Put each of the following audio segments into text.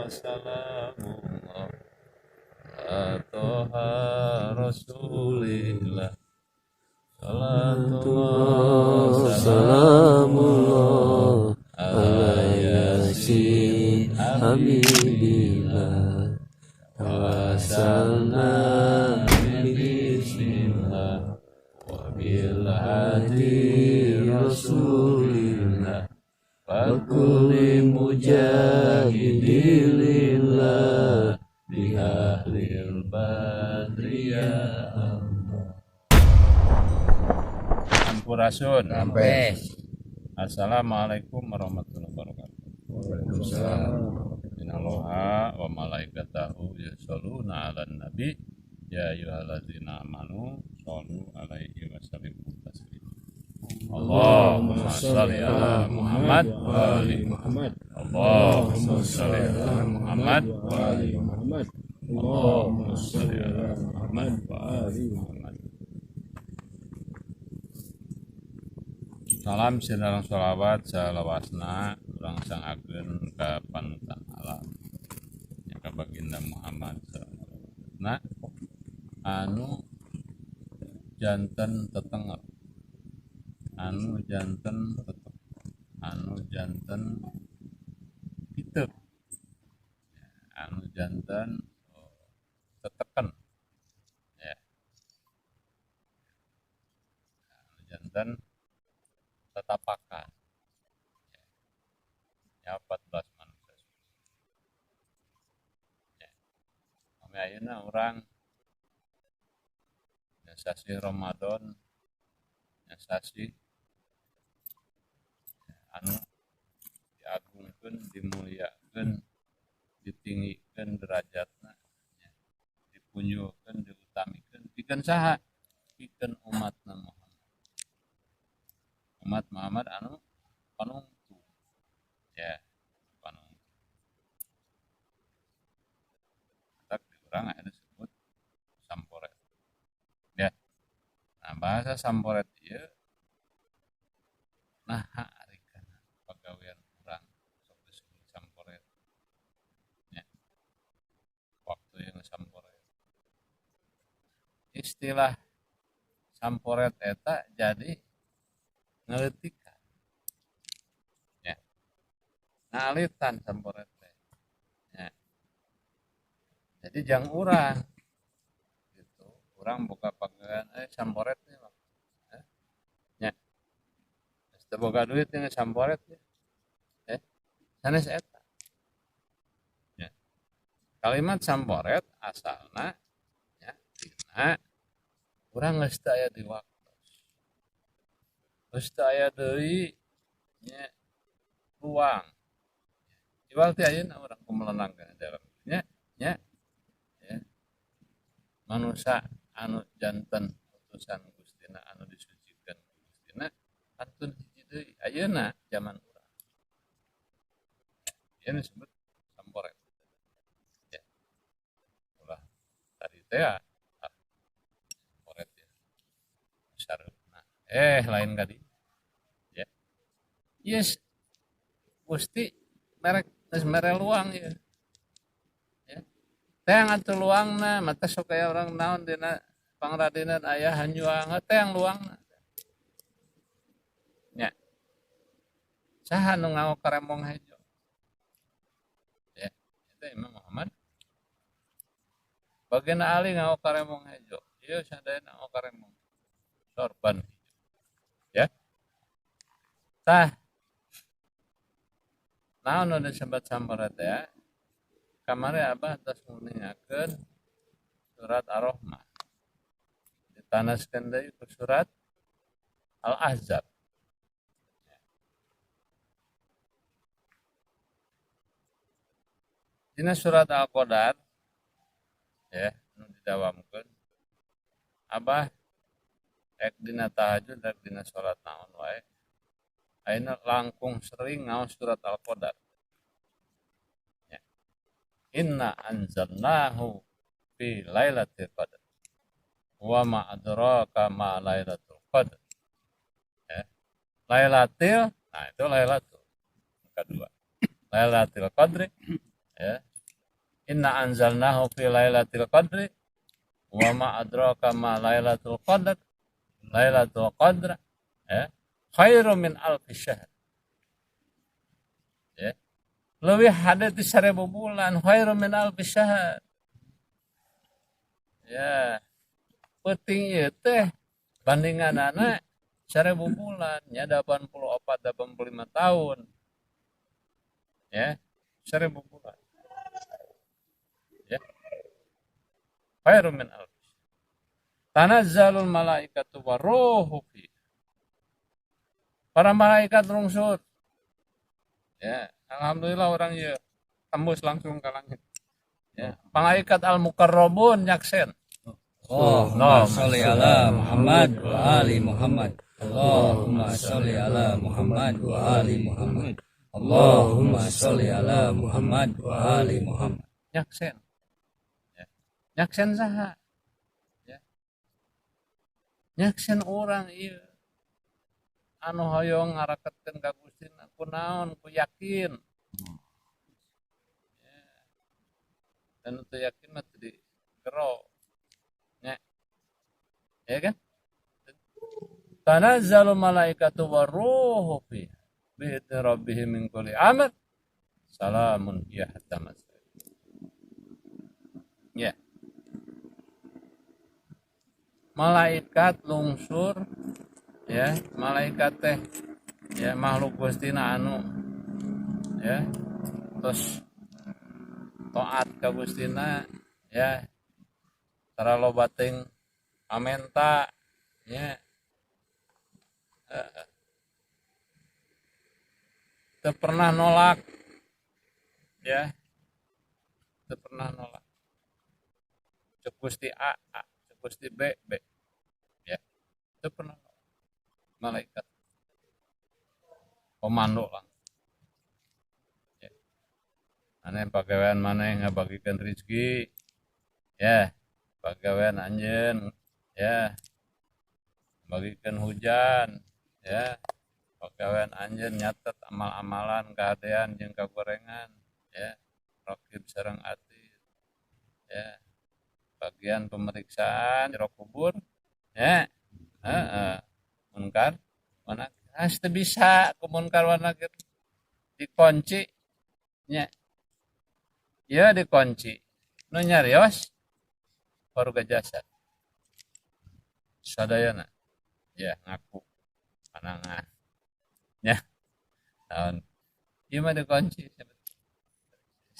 Salamullah ala Toha Rasulillah. Salatullah salamullah ala Yasin Habibillah. Tawassalna bismillah wa bil hadi Rasulillah wa kulli mujahidin lillah bi ahlil badri ya Allah. Sampurasun. Rampes. Assalamualaikum warahmatullahi wabarakatuh. Waalaikumsalam. Innallaha wa malaikatahu yusholluna 'alan nabi ya ayyuhallazina amanu shollu alaihi wa sallimu taslima. Allahumma sholli ala Muhammad wa ali Muhammad. Allahumma sholli ala Muhammad wa ali Muhammad. Allahumma sholli ala Muhammad wa ali Muhammad. Salam sinareng sholawat salawasna urang sangakeun ka panutan alam nya ka baginda Muhammad sallallahu alaihi wasallam. Nah, anu janten tetenger, anu janten tetep, anu janten pitep, anu janten teteken, ya, anu janten tetapakan, ya, 14 manusia suci. Ya. Kami ayeuna urang sasih Ramadan, sasih anu diagungkeun, dimuliakeun, ditinggikeun derajatna, ya, dipunjulkeun, diutamikeun pikeun saha? Pikeun umatna Muhammad. Umat Muhammad anu panungtu, ya, panungtu. Tetap di urang aya disebut samporet, ya. Nah, bahasa samporet ieu nah ari kana pagawean urang sok disebut samporet, ya. Waktu yang samporet, istilah samporet eta jadi ngaleutikan, ya. Nah, alitan samporet teh, ya. Jadi jang urang gitu, urang buka pagawean samporet nih, Bang. Ya. Geus teu boga duit ini samporet ya. Sanes eta. Ya. Kalimat samporet asalna ya dina urang geus teu aya di waktu. Geus teu aya deui nya ruang. Iwal teh ayeuna urang kumelenang kana dalam nya, nya, ya. Manusa anu janten utusan Gustina anu disucikan Gustina kantun hiji deui ayeuna zaman urang. Ieu disebut samporet. Ya. Ulah tadi teh ah, samporet ya. Sareupna. Lain kadi. Ya. Yes. Gusti merek geus mere luang ieu. Ya. Teang atuh luangna, mata sok aya urang naon dina pangradinan aya hanjuang, teang luangna. Nya. Saha nu ngao karembong hejo? Ya, itu Imam Muhammad. Baginda Ali ngao karembong hejo. Ieu sadayana ngao karembong. Sorban hejo. Ya. Tah. Naon nu disebut samporet ya? Kamari abah tos nguningakeun surat Ar-Rahman. Ditanaskeun deui ku surat Al-Ahzab. Dina surat Al-Qadar ya, nu didawamkeun abah rek dina tahajud rek dina salat naon wae ayeuna langkung sering ngaos surat Al-Qadar. Ya. Inna anzalnahu fi lailatul qadar. Wa ma adraka ma lailatul qadar. Ya. Lailatul, nah itu lailatul kedua. Lailatul qadri Ya. Inna anzalnahu fi lailatul qadri wa ma adraka ma lailatul qadr. Lailatul qadr ya, khairu min alfi syahr. Ya. Leuwih hade ti 1000 bulan, khairu min alfi syahr. Ya. Peuting ieu teh bandinganana 1000 bulan nya 84 85 tahun. Ya, 1000 bulan. Ya. Khairu min alfi. Tanazzalul malaikatu waruhu fi. Para malaikat rungsut. Ya, alhamdulillah orang ya tembus langsung ke langit. Ya, malaikat al-muqarrabun nyaksen. Allahumma sholli ala Muhammad wa ali Muhammad. Allahumma sholli ala Muhammad wa ali Muhammad. Allahumma sholli ala Muhammad wa ali Muhammad. Nyaksen. Ya. Nyaksen saha? Ya. Nyaksen orang ieu anu hoyong ngaraketkeun ka Gustina kunaon ku yakin. Ya. Dan teu yakin mah teu digero. Ya. Ya kan? Tanazzalu malaikatu waruhu fi bi'idni rabbihim min kulli amr. Salamun hiya hatta maslai. Ya. Malaikat lungsur ya, malaikat teh ya makhluk Gustina anu ya terus taat ka Gustina ya tara loba teuing amenta ya teu pernah nolak ya, teu pernah nolak. Cek Gusti A, A, cek Gusti B, B ya, teu pernah nolak. Malaikat komando lah ya. Maneh pagawean maneh ngabagikeun rezeki ya, pagawean anjeun ya bagikeun hujan ya, pagawean anjeun nyatet amal-amalan kahadean jeung kagorengan ya, raqib sareng atid ya, bagian pemeriksaan jero kubur ya, heeh, munkar mana teu bisa ku munkar wa nakir dikunci nya, ieu dikunci nu nyarios warga jasad sadayana ya ngaku panangan ya tahun ieu mah dikunci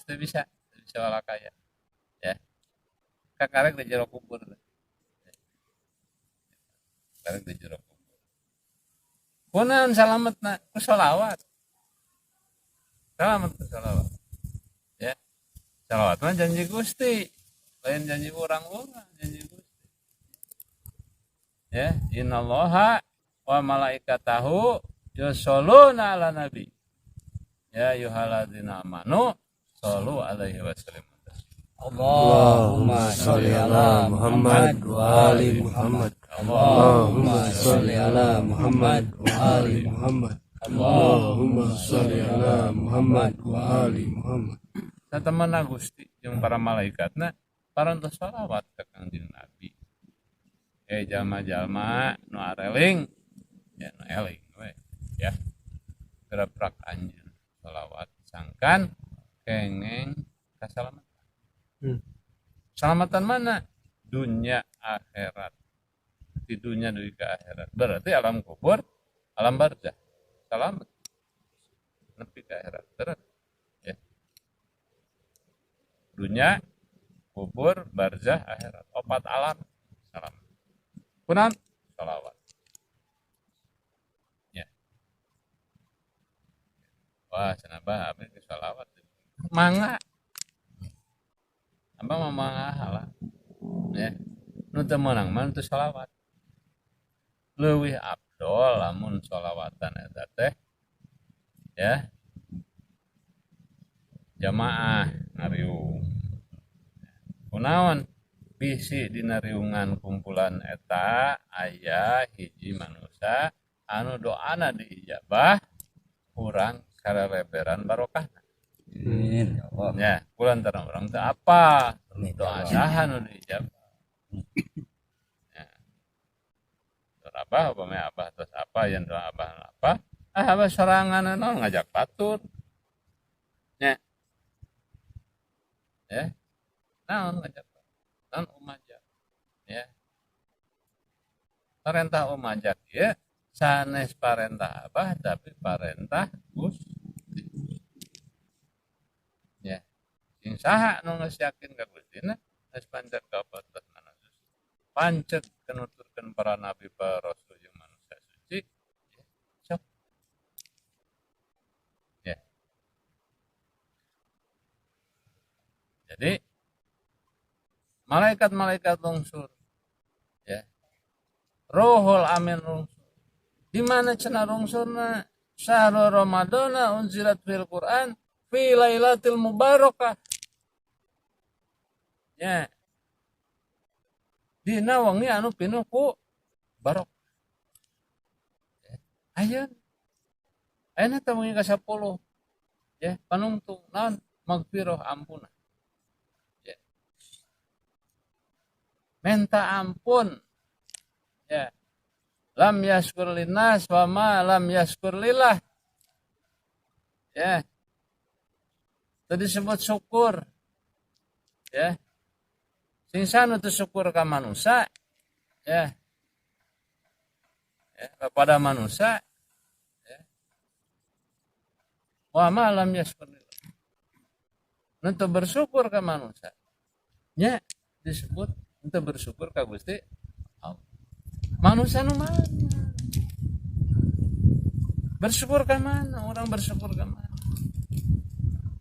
teu bisa, teu bisa walakaya ya, kakarek di jero kubur, karek di jero kubur. Kunaon salametna ku sholawat, salamet ku sholawat ya. Sholawat mah janji Gusti, lain janji urang-urang, janji Gusti ya. Innallaha wa malaikatahu yusholluna ala nabi ya ayyuhalladzina amanu shollu alaihi wasallam. Allahumma sholli ala Muhammad wa ali Muhammad. Allahumma sholli ala Muhammad wa ali Muhammad. Allahumma sholli ala Muhammad wa ali Muhammad. Satemena Gusti jeung para malaikatna parantos sholawat ka Kangjeng Nabi. Jalma-jalma nu areling ya, nu eling we ya, gereprak anjeun sholawat sangkan kengeng kasalamatan. Salamatan mana? Dunia akhirat. Di dunia dugi ke akhirat. Berarti alam kubur, alam barzah. Selamat. Nepi ke akhirat. Terus ya. Dunia, kubur, barzah, akhirat. Opat alam. Salam. Kunaon? Salawat. Ya. Wah, cenah bah abdi geus salawat. Mangga. Abah mah mangga lah. Ya. Nu teu meunang mah teu salawat. Leuwih abdol lamun sholawatan eta teh ya jamaah ngariung. Kunaon? Bisi dina riungan kumpulan eta aya hiji manusia anu doana diijabah kurang kareleberan barokahna. Amin. Ya, kulantaran urang teu apa? Doa saha nu diijabah. Ya. Doa abah upami abah tos apa yang doa abah apa? Ah abah sorangan naon ngajak batur. Ya. Ya. Naon ngajak batur? Naon umajak. Ya. Parentah umajak ya sanes parentah abah tapi parentah Gusti. Ya. Sing saha nu geus yakin ka Gustina geus pancet ka 14 manusia. Pancet kenuturkeun para nabi para rasul jeung manusia suci. Ya. Sok. Ya. Jadi malaikat-malaikat lungsur. Ya. Ruhul Amin lungsur. Di mana cenah lungsurna? Syahrul Ramadana unzilat fil Quran fi lailatul mubarakah. Ya. Dina wengi anu pinuh ku barokah. Ya. Ayeuna. Ayeuna teh wengi ka 10. Ya, panungtung naon? Magfirah ampunan. Ya. Minta ampun. Ya. Lam yaskur linnas wa ma lam yaskur lillah. Ya. Itu disebut syukur. Ya. Sing sanu teu syukur ka manusia, ya. Ya, kepada manusia, ya. Wa ma lam yaskur lillah. Nu teu bersyukur ka manusia. Ya, disebut teu bersyukur ka Gusti Allah. Manusia nu mana? Bersyukur ka mana? Orang bersyukur ka mana?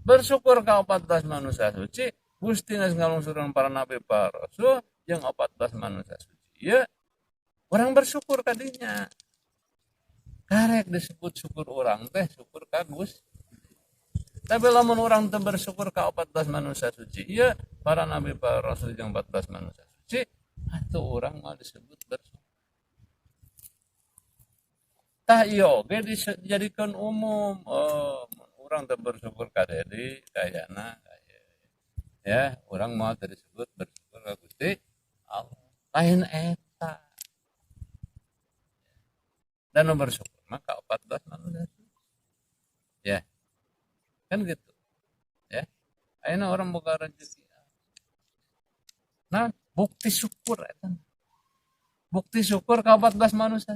Bersyukur ka 14 manusia suci, Gusti geus ngalungsuran para nabi para rasul jeung 14 manusia suci. Ya, orang bersyukur ka dinya. Karek disebut syukur orang teh syukur ka Gusti. Tapi lamun orang teu bersyukur ka 14 manusia suci, ya para nabi para rasul jeung 14 manusia suci, atuh urang mah disebut bersyukur. Tah ieu oge dijadikeun umum, urang teu bersyukur ka Dedi, kayana, ya, urang mah teu disebut bersyukur ka Gusti Allah. Lain eta. Dan nu bersyukur mah ka 14 manusia suci. Ya. Kan gitu. Ya. Ayeuna orang boga rezeki. Nah, bukti syukur eta. Bukti syukur ka 14 manusia.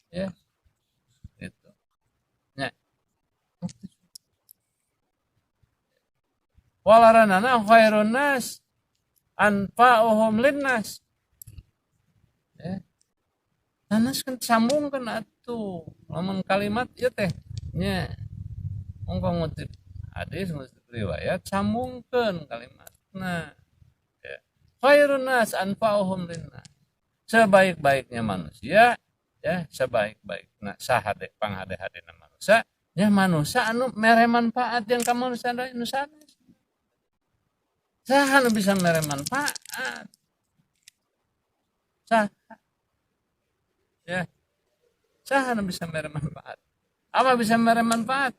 Ya. Gitu. Ya. Bukti syukur. Walaranana khairun nas anfa'uhum linnas. Ya. Nanas kan sambungkeun atuh. Lamun kalimat ieu teh nya ongko ngutip hadis ngutip riwayat sambungkeun kalimatna. Ya. Khairun nas anfa'uhum linnas. Sebaik-baiknya manusia, ya, sebaik-baikna sahade panghade-hadena manusia, ya manusia anu mere manfaat yang ka manusia nu sanes. Saha nu bisa mere manfaat? Saha? Ya. Saha nu bisa mere manfaat? Apa bisa mere manfaat?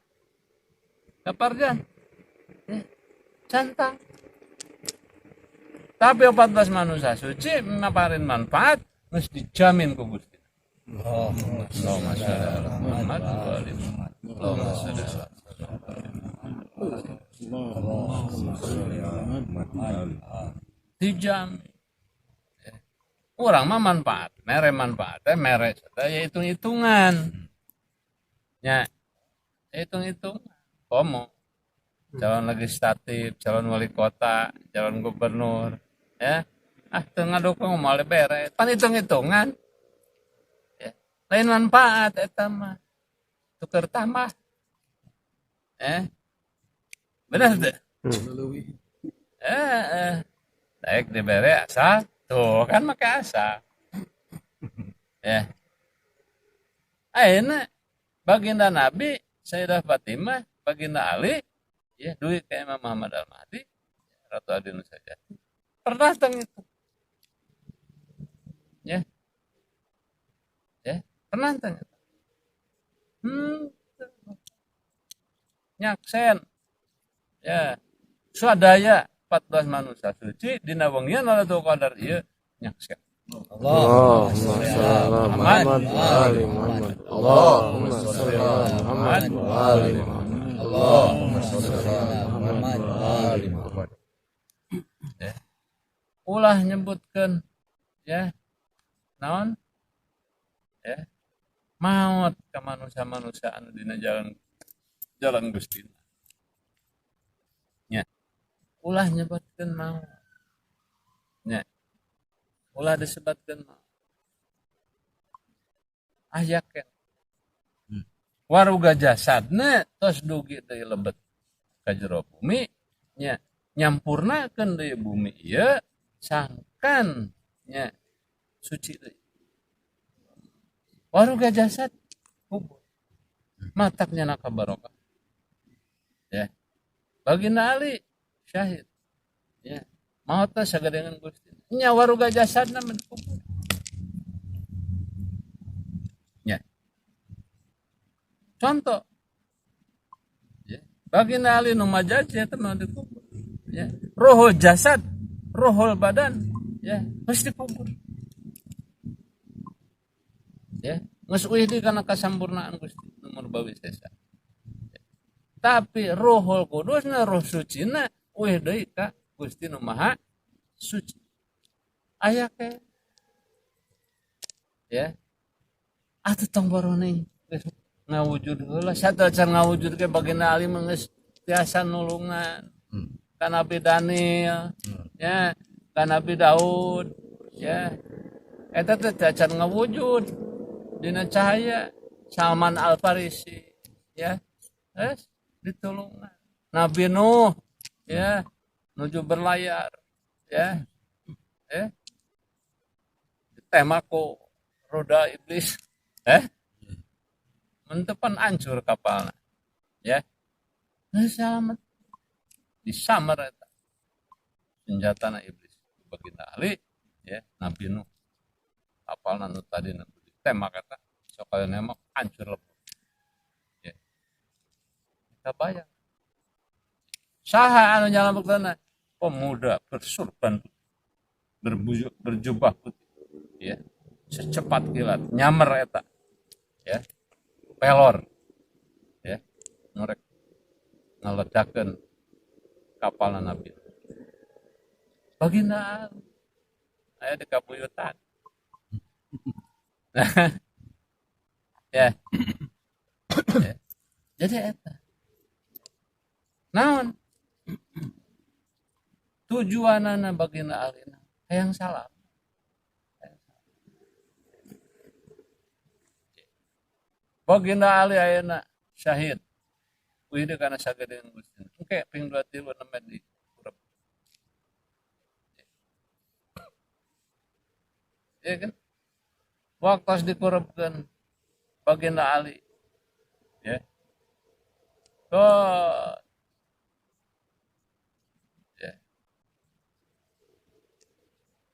Kaparjan. Ya. Cantang. Tapi 14 manusia suci ngaparin manfaat mesti dijamin ku Gusti. Allahumma sholli ala Muhammad wa ali Muhammad. Allahumma sholli ala Allahumma sholli ala Muhammad. Dijamin. Ya. Urang mah manfaat, mere manfaat teh mere teh ya hitung-hitungan. Ya. Hitung-hitungan. Komo. Calon legislatif, calon wali kota, calon gubernur, ya. Ah, teu ngadukung moal bere. Pan hitung-hitungan. Ya. Lain manfaat eta mah. Tuker tambah. Benar teu? Daek dibere asa, tuh kan make asa. Ya. Ayeuna baginda Nabi Sayyidah Fatimah, baginda Ali, ya duit ke Imam Muhammad Al-Mahdi, Ratu Adil Nusajati. Pernah teng itu. Ya. Ya, pernah teng itu. Nyaksen Ya, sadaya 14 manusia suci dina wengian Lailatul Qadar ieu nyaksian. Allahumma sholli ala Muhammad wa ali Muhammad. Allahumma sholli ala Muhammad wa ali Muhammad. Allahumma sholli ala Muhammad wa ali Muhammad. Ya. Ulah nyebutkeun ya naon ya maot ka manusia-manusia anu dina jalan jalan Gusti nya. Ulah nyebutkeun maot nya, ulah disebatkeun maot. Aya keneh waruga jasadna tos dugi deui lebet ka jero bumi nya, nyampurnakeun deui bumi ieu sangkan nya suci deui. Waruga jasad kubur matak nyana kabarokah ya. Baginda Ali syahid ya, maotna sagadengan Gusti nya, waruga jasadna mah dikubur nya. Contoh ya, Baginda Ali nu majaji eta mah dikubur ya, rohul jasad rohul badan ya geus dikubur ya, geus uih deui kana kasampurnaan Gusti nomor bawi sesa. Tapi rohul kudusna, roh sucina uih deui ka Gusti nu Maha Suci. Aya ke ya, atuh tong boroning geus ngawujud heula. Satacan ngawujud ke Baginda Ali mah geus tiasa nulungan ka Nabi Daniel ya, ka Nabi Daud ya. Eta teh acan ngawujud dina cahaya. Salman Al Farisi ya, ditulungan. Nabi Nuh ya, nuju berlayar ya, ditembak ku roda iblis, mentepan hancur kapalna ya. Nah, selamat disamar eta senjatana iblis Baginda Ali ya. Nabi Nuh kapalna nu tadi ditembak eta sok kali nembak hancur lebur ya. Kita bayang saha anu nyalametkeunna? Pemuda bersurban berjubah putih ya, secepat kilat nyamer eta ya, pelor ya, norek ngeledakeun kapal Nabi. Baginda aya di kabuyutan. Ya. Ya. Jadi eta naon tujuanana Baginda Alina hayang salam. Baginda Ali ayeuna syahid uih deui kana sagedeung Gusti. Engke ping 2 3 nembe di kurep. Ya kan? Waktu dikurepkeun Baginda Ali ya. Oh. Ya.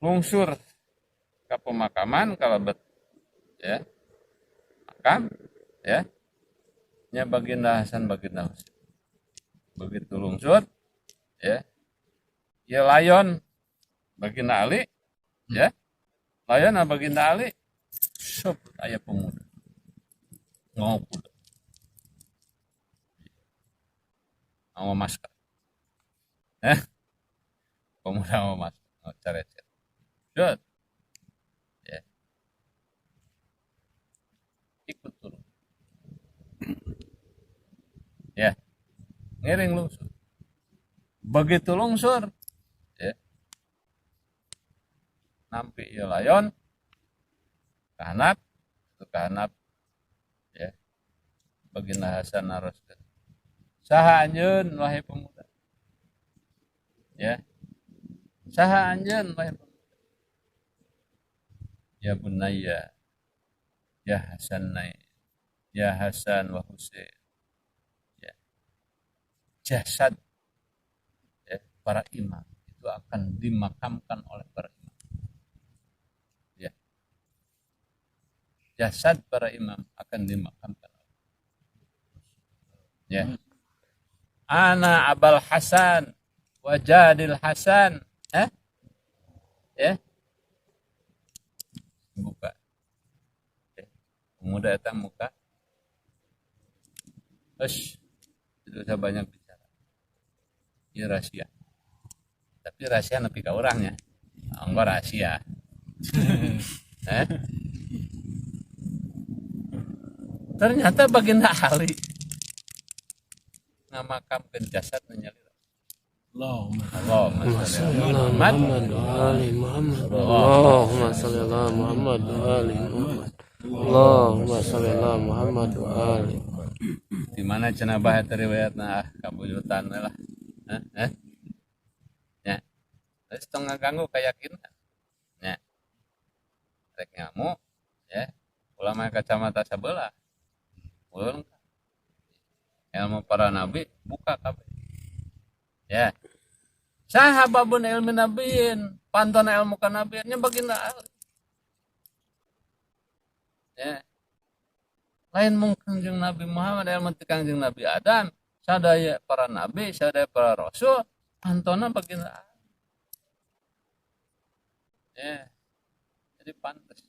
Lungsur ke pemakaman kalebet ya. Makam ya. Nya Baginda Hasan Baginda Husain. Begitu lungsur ya. Ya layon Baginda Ali ya. Layon Baginda Ali sok aya pemuda. Ngopo. Mau masker. Pemuda mau masker, mau cari-cari. Good. Ya. Ikut turun. Ya. Ngiring lungsur. Begitu lungsur, ya. Nampi ieu layon kahanap, itu kahanap ya. Baginda Hasan naroskeun. Saha anjeun wahai pemuda? Ya. Saha anjeun wahai pemuda? Ya bunayya, ya Hasan, ya Hasan wa Husain. Ya. Jasad ya, para imam itu akan dimakamkan oleh para imam. Ya. Jasad para imam akan dimakamkan. Ya. Ana Abal Hasan wa Jadil Hasan. Eh? Ya. Buka. Ya. Pemuda eta muka. Terus tidak usah banyak bicara. Ini rahasia. Tapi rahasia nepi ka urangnya. Enggak rahasia. Eh? Ternyata Baginda Ali ngamakamkeun jasad nyalira. Allahumma sholli ala Muhammad wa ali Muhammad. Allahumma sholli ala Muhammad wa ali Muhammad. Allahumma sholli ala Muhammad wa ali. Di mana cenah bah eta riwayatna, ah kabuyutan we lah. Hah? Hah? Ya. Terus tong ngaganggu keyakinan. Ya. Rek ngamuk ya. Ulah make kacamata sabelah. Ulun ilmu para nabi buka kabeh. Ya. Saha babun ilmi nabiin, pantona ilmu kanabian nya Baginda Ali. Ya. Lain mung Kangjeng Nabi Muhammad, ilmu ti Kangjeng Nabi Adam, sadaya para nabi, sadaya para rasul, pantona Baginda Ali. Ya. Jadi pantes.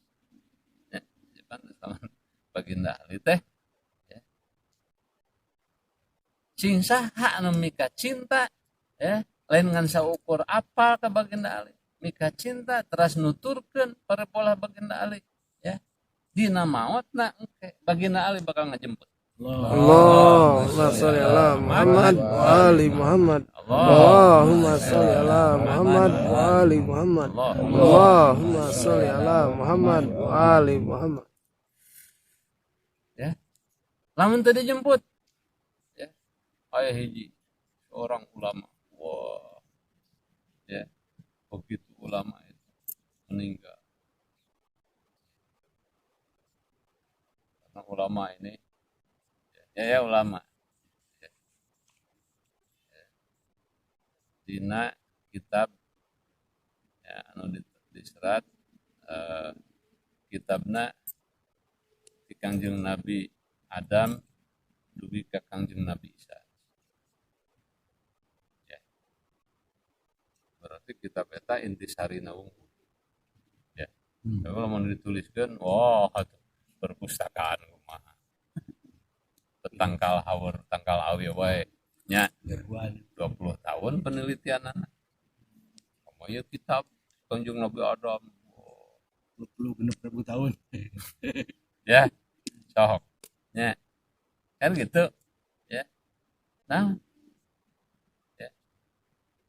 Ya, jadi pantes lamun Baginda Ali teh. Ya. Sing saha anu mika cinta, ya, lain ngan saukur apal ka Baginda Ali, mika cinta teras nuturkeun pola Baginda Ali, ya. Dina maotna engke Baginda Ali bakal ngajemput. Allahumma sholli ala Muhammad wa ali Muhammad. Allahumma sholli ala Muhammad wa ali Muhammad. Allahumma sholli ala Muhammad wa ali Muhammad. Ya. Lamun teu dijemput, ya. Aya hiji seorang ulama. Wah. Ya. Begitu ulama itu meninggal. Karena ulama ini ya, ya ulama. Ya. Ya. Dina kitab ya, anu diserat, kitabna di Kangjeng Nabi Adam dugi ka Kangjeng Nabi Isa. Ya. Berarti kitab eta intisarina wungkul. Ya. Tapi kalau mau dituliskan, wah, atuh, perpustakaan kumaha. Tangkal haur, tangkal awi wae. Nya, 20 tahun penelitian anak. Sama ya kitab Kangjeng Nabi Adam. Oh. 26.000 tahun. Ya, sok. Ya. Kan gitu. Ya. Nah. Ya.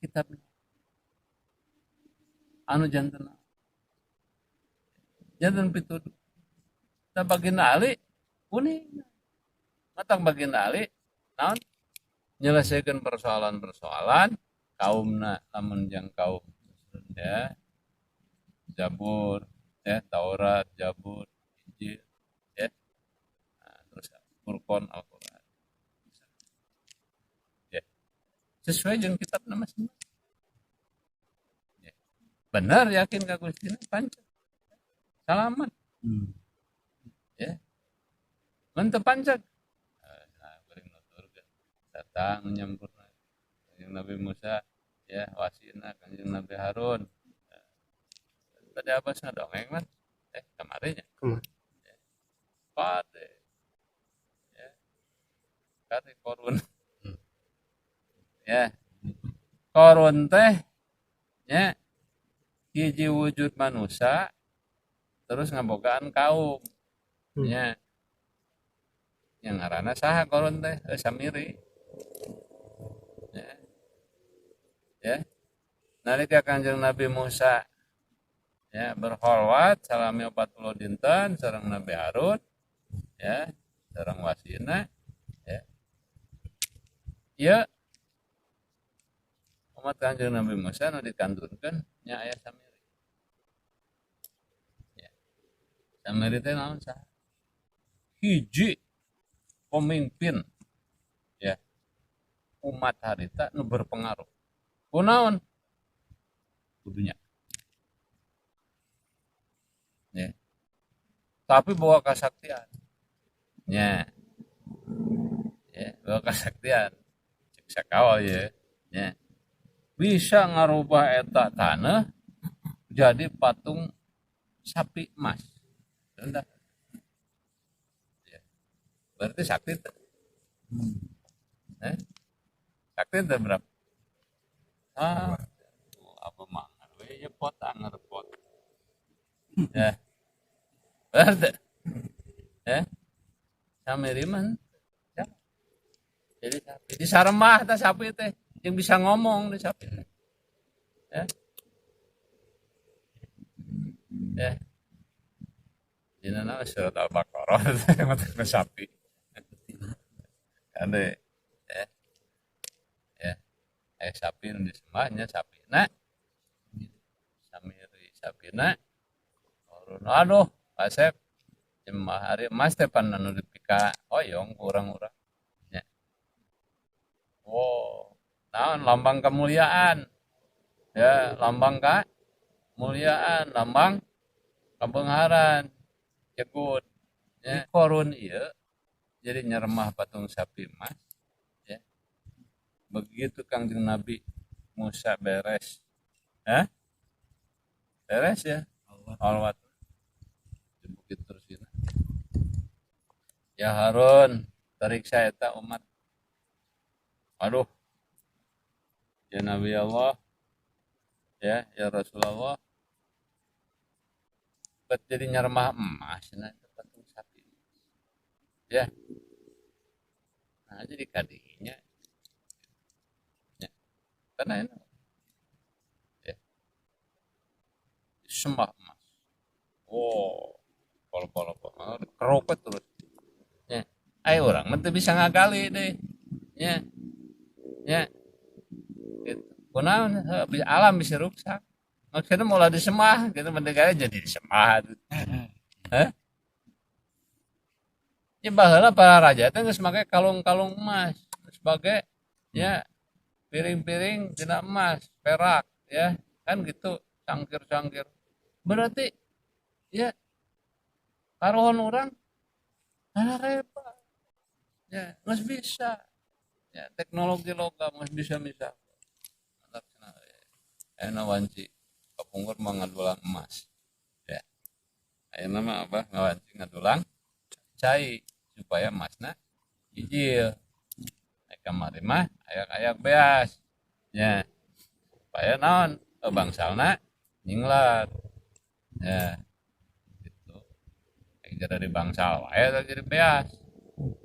Kitab anu janten. Janten pituduh. Tah Baginda Ali kuning. Matang Baginda Ali naon? Nyelesaikan persoalan-persoalan kaumna lamun jang kaum ya. Zabur, ya, Taurat, Zabur, Injil, ya. Nah, terus Furqan, Al-Quran. Ya. Sesuai dengan kitab nama masing-masing. Ya. Benar yakin ka Gusti pancet. Salamat. Ya. Mun teu pancet. Nah, beuring nuturkeun. Datang nyampurna Kanjeng Nabi Musa, ya, wasina Kanjeng Nabi Harun. Tadi Abbas ngadongeng man. Kemarinnya. Kemarin. Ya. Pade. Ya. Kari korun. Ya. Korun teh ya hiji wujud manusia terus ngabogaan kaum. Ya. Yang ngaranna saha korun teh? Samiri. Ya. Ya. Nalika Kanjeng Nabi Musa ya berkholwat salami 40 dinten sareng Nabi Harun ya sareng wasina ya. Ya umat Kanjeng Nabi Musa nu dikantunkeun nya aya Samiri. Ya. Samiri teh naon saha? Hiji pemimpin ya umat harita nu berpengaruh. Kunaon? Kudunya. Ya. Tapi bawa kasaktian. Ya. Ya, bawa kasaktian. Bisa kawal ya. Ya. Bisa ngarubah eta tanah jadi patung sapi emas. Rendah. Ya. Berarti sakti teu? Eh? Sakti teu berapa? Ah, apa mangan we ya pot anger pot. Ya. Berarti ya. Samiri mah ya. Jadi sapi di saremah teh sapi teh yang bisa ngomong di sapi teh. Ya. Ya. Dina nama surat Al-Baqarah mata sapi. Kade ya. Ya. Sapi nu disembahnya sapi na. Samiri sapina. Aduh, Asep. Jemah hari emas teh pan anu dipika hoyong ku urang-urang. Ya. Wow, naon lambang kemuliaan. Ya, lambang kemuliaan, lambang kabeungharan. Jegut. Ya, korun ieu jadi nyeremah patung sapi emas. Ya. Begitu Kangjeng Nabi Musa beres. Hah? Beres ya? Alwat. Di Bukit Tursina. Ya Harun, periksa eta umat. Aduh. Ya Nabi Allah. Ya, ya Rasulullah. Bet jadi nyeremah emas nah itu patung sapi. Ya. Nah, jadi kadinya. Ya. Karena ini ya. Sembah emas. Oh, pol-pol pol kerokot terus. Ya. Ayo orang mah teu bisa ngagali deh. Ya. Ya. Gitu. Kunaon alam bisa rusak. Maksudnya mulai disembah gitu mending jadi disembah. Hah? Ya baheula para raja teh geus make kalung-kalung emas sebagai ya piring-piring tina emas, perak ya kan gitu, cangkir-cangkir. Berarti ya karuhun urang repot. Ya, geus bisa. Ya, teknologi logam geus bisa misal. Mantap cenah. Ayeuna wanci kapungkur mah ngadulang emas. Ya. Ayeuna mah abah ngawanci ngadulang cai supaya emasna hijil. Nek kamari mah ayak-ayak beas. Ya. Supaya naon bangsalna nyinglar. Ya. Gitu. Nek jadi bangsal wae jadi beas.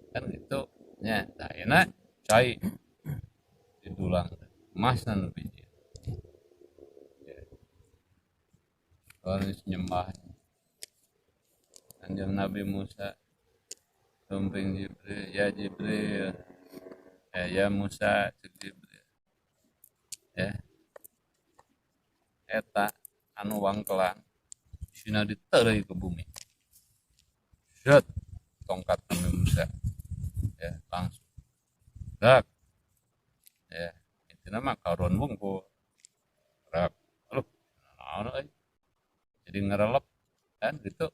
Kan gitu. Ya, tah ayeuna cai didulang emasna nu bijil. Ya. Harus nyembah Kanjeng Nabi Musa sumping Jibril, ya Jibril, ya, ya Musa cek Jibril, ya eta anu wangkelan sina diteureuy ke bumi, zet tongkat Nabi Musa, ya langsung, rak, ya itu nama karuan wungkul, rak, aduh, naon euy, jadi ngerelep kan gitu.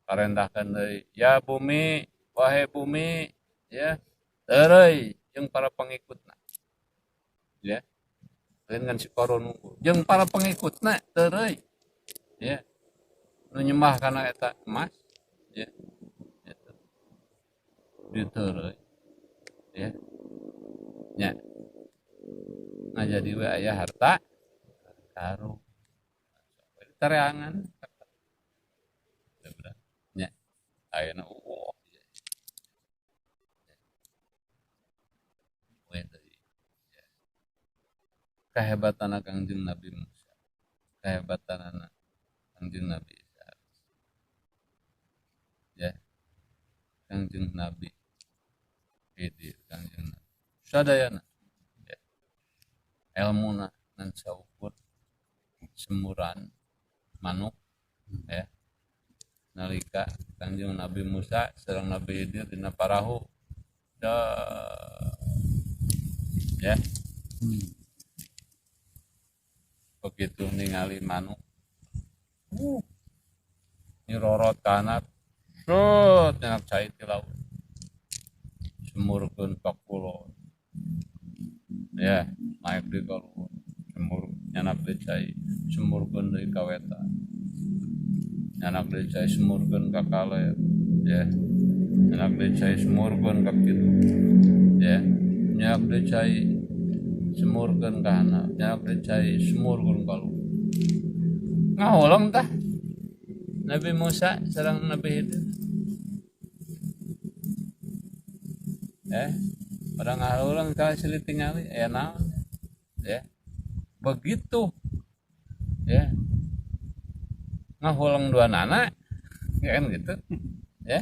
Parentahkan deui, ya bumi, wahai bumi, ya, teureuy jeung para pengikutna. Ya. Lain kan si Korun unggul. Jeung para pengikutna teureuy. Ya. Nu nyembah kana eta emas, ya. Eta. Diteureuy. Ya. Nya. Nah jadi we aya harta karung. Tereangan. Nya. Ayeuna oh. We deui. Ya. Kehebatan Kangjeng Nabi Musa, kehebatan Kangjeng Nabi Isa, ya, Kangjeng Nabi Khidir, Kangjeng Nabi sadayana, ya. Elmuna ngan saukur semburan manuk, ya. Nalika Kangjeng Nabi Musa sareng Nabi Khidir dina parahu, dah, ya. Begitu ningali manuk, nyirorot kana, set nyanak cai ti laut, semur Semurkeun ka kulon. Ya, naik di ka luhur. Semur nyanak deui cai, semurkeun deui ka wetan. Nyanak deui cai semurkeun ka kaler. Ya. Nyanak deui cai semurkeun ka kidul. Ya. Nyanak deui cai semurkeun ka handap. Nyanak deui cai semurkeun ka luhur. Ngahuleng tah Nabi Musa sareng Nabi Khidir. Pada ngahuleng ka silih tingali aya naon ya. Begitu ya. Ngahuleng dua nana ya kan gitu ya.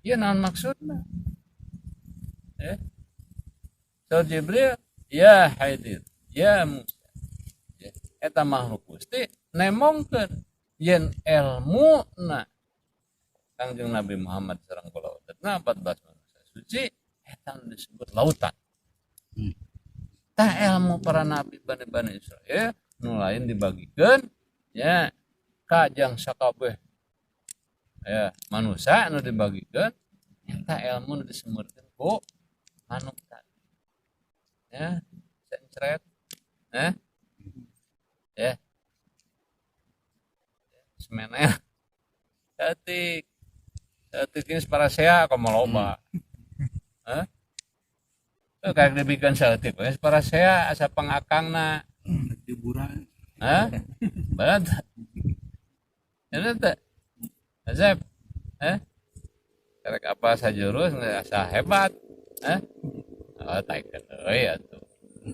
Ieu naon maksudna? Ya. Saur Jibril, ya Khidir, ya Musa. Ya, eta makhluk Gusti nemongkeun yen elmuna Kangjeng Nabi Muhammad sareng kulawargana 14 manusia suci eta disebut lautan. Tah ilmu para nabi bani-bani Israel nu lain dibagikeun ya kajang sakabeh ya manusia nu dibagikeun eta ilmu nu disemurkeun ku manuk tadi. Ya, sencret. Ya. Ya. Semeneh. Saeutik. Saeutik geus parasea komo loba. Hah? Tuh kayak dibikin saeutik we parasea asa pangakangna. Liburan. Hah? Berat. Ini teh. Azab. Hah? Karek apa sajurus asa hebat. Hah? Oh, taikeun euy atuh.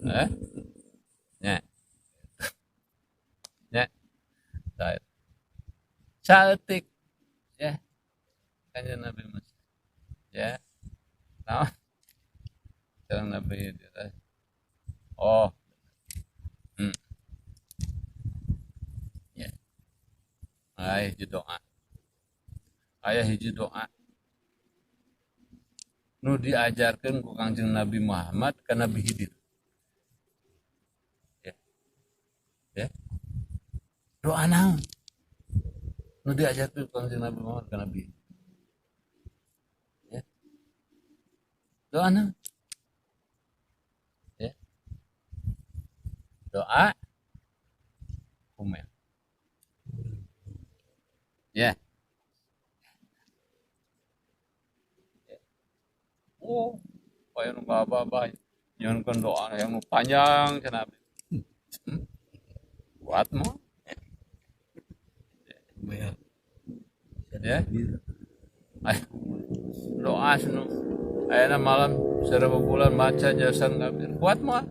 Hah? Nya. Nya. Saeutik ya. Kanjeng Nabi Musa. Ya. Naon? Sareng Nabi Khidir. Oh. Ya. Aya hiji doa. Aya hiji doa. Nu diajarkeun ku Kangjeng Nabi Muhammad ka Nabi Khidir. Ya. Ya. Doa naon? Nu diajarkeun ku Kangjeng Nabi Muhammad ka Nabi Khidir. Ya. Doa naon? Ya. Doa kumail. Ya. Oh, kaya nu abah-abah nyuhunkeun doa yang nu panjang cenah. Kuat mah. Ya. Doa senu. Ayeuna malam 1000 bulan maca jasan kafir. Kuat mah.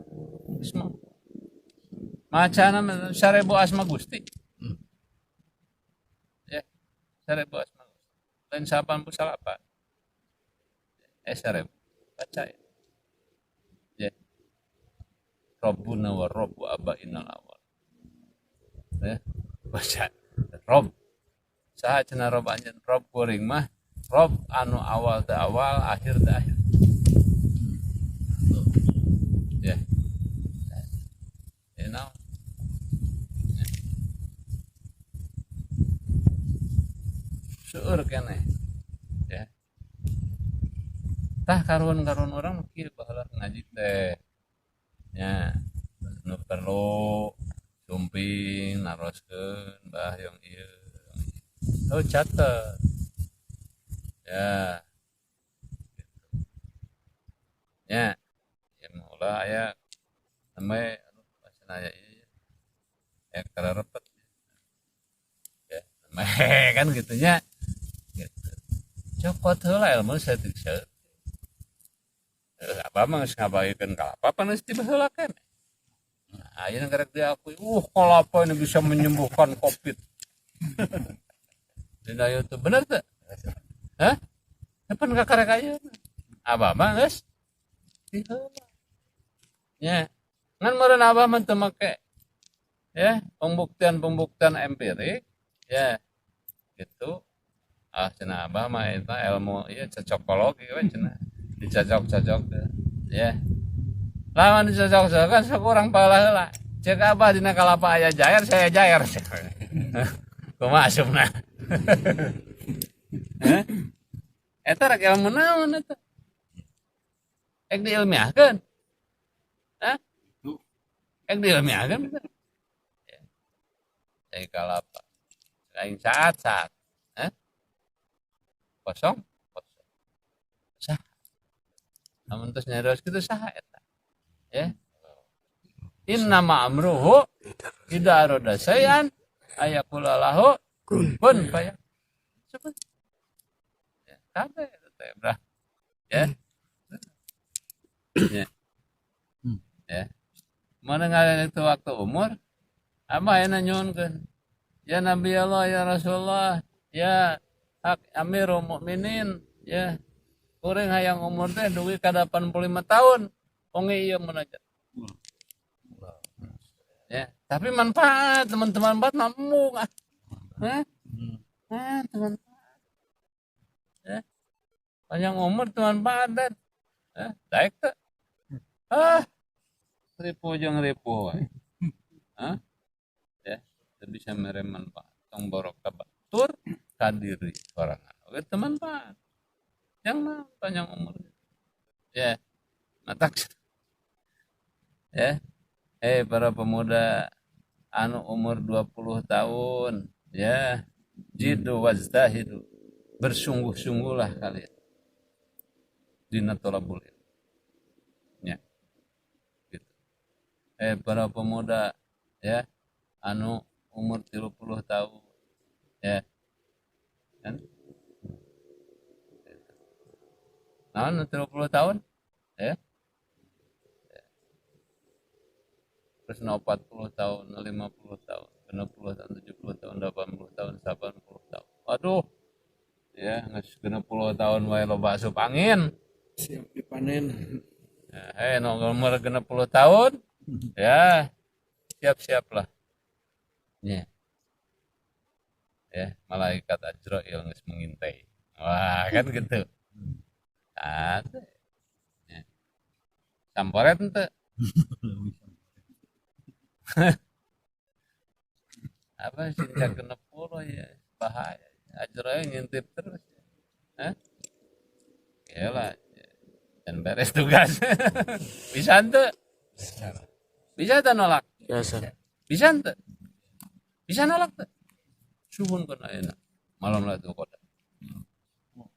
Bisma. Macana 1000 asma Gusti. Ya. 1000 asma Gusti. Lain 88. 1000. Baca ya. Ya. Rabbuna wa Rabbu abainal awal. Ya. Baca. Rob. Saha cenah Rob anjeun? Rob kuring mah Rob anu awal teu awal, akhir teu akhir. Ya. Ya naon? Ya. Seueur keneh. Ya. Tah karuhun-karuhun urang kieu baheula ngaji teh. Nya, nu perlu sumping naroskeun bah yang ieu. Oh catet. Ya. Gitu. Nya. Ya maulah aya sampai aduh pasien aya ieu. Ya kararepet. Ya, sampai kan gitunya. Gitu. Cokot heula ilmu saeutik-saeutik. Abah mah geus ngabaikeun kalapa pan geus tiba heula keneh. Nah, ayeuna karek diakui, kalapa ini bisa menyembuhkan Covid. Dina YouTube bener teu? Hah? Kapan kakarek ayeuna? Abah mah geus ti heula. Nya. Ngan meureun abah mah teu make ya, pembuktian-pembuktian empirik ya. Gitu. Ah cenah abah mah eta ilmu ieu cocokologi we cenah. Dicocok-cocok ya. Lawan dicocok-cocok kan sok urang palah heula. Cek abah dina kalapa aya jair, saya jair. Kumaha asupna? Hah? Eta rek ilmu naon eta? Ek diilmiahkeun. Hah? Ek diilmiahkeun eta. Ya. Cai kalapa. Lain saat-saat. Hah? Kosong, kosong. Sah. Namun terus nyarios kitu saha eta? Ya. Innama amruhu idza arada syai'an ayaqula lahu kun fayakun. Ya, kabeh teh brah. Ya. Ya. Ya. Mana ngalian itu waktu umur apa ayeuna nyuhunkeun? Ya Nabi Allah, ya Rasulullah, ya hak Amirul Mukminin, ya. Kuring hayang umur teh dugi ka 85 tahun. Onge ieu munajat. Ya, tapi manfaat teman-teman buat mampu ah. Hah? Hah, teman-teman. Ya. Panjang umur teman manfaat. Hah, daek teu? Ah. Ripuh jeung ripuh wae. Hah? Ya, teu bisa mere manfaat. Tong borok ka batur ka diri sorangan. Oke, teman manfaat. Yang mah panjang umur. Ya. Matak. Ya. Para pemuda anu umur 20 tahun, ya, jiddu wajtahidu, bersungguh-sungguhlah kalian dina thalabul ilm. Ya. Gitu. Para pemuda, ya, anu umur 30 tahun, ya. Kan? Nah, anu 30 tahun, ya. Terus 40 tahun, 50 tahun, 60 tahun, 70 tahun, 80 tahun, 80 tahun. Waduh. Ya, geus 60 tahun wae loba asup angin. Siap dipanen. Ya, nu umur 60 tahun, ya, siap-siaplah. Ya. Ya, malaikat Azrail geus mengintai. Wah, kan gitu. Nah, ya. Samporet henteu? Apa sih 60 ya bahaya. Azrail ngintip terus. Hah? Iyalah. Dan beres tugas. Bisa henteu? Bisa teu nolak? Biasa. Bisa henteu? Bisa nolak teu? Suhunkeun ayeuna. Malam Lailatul Qadar.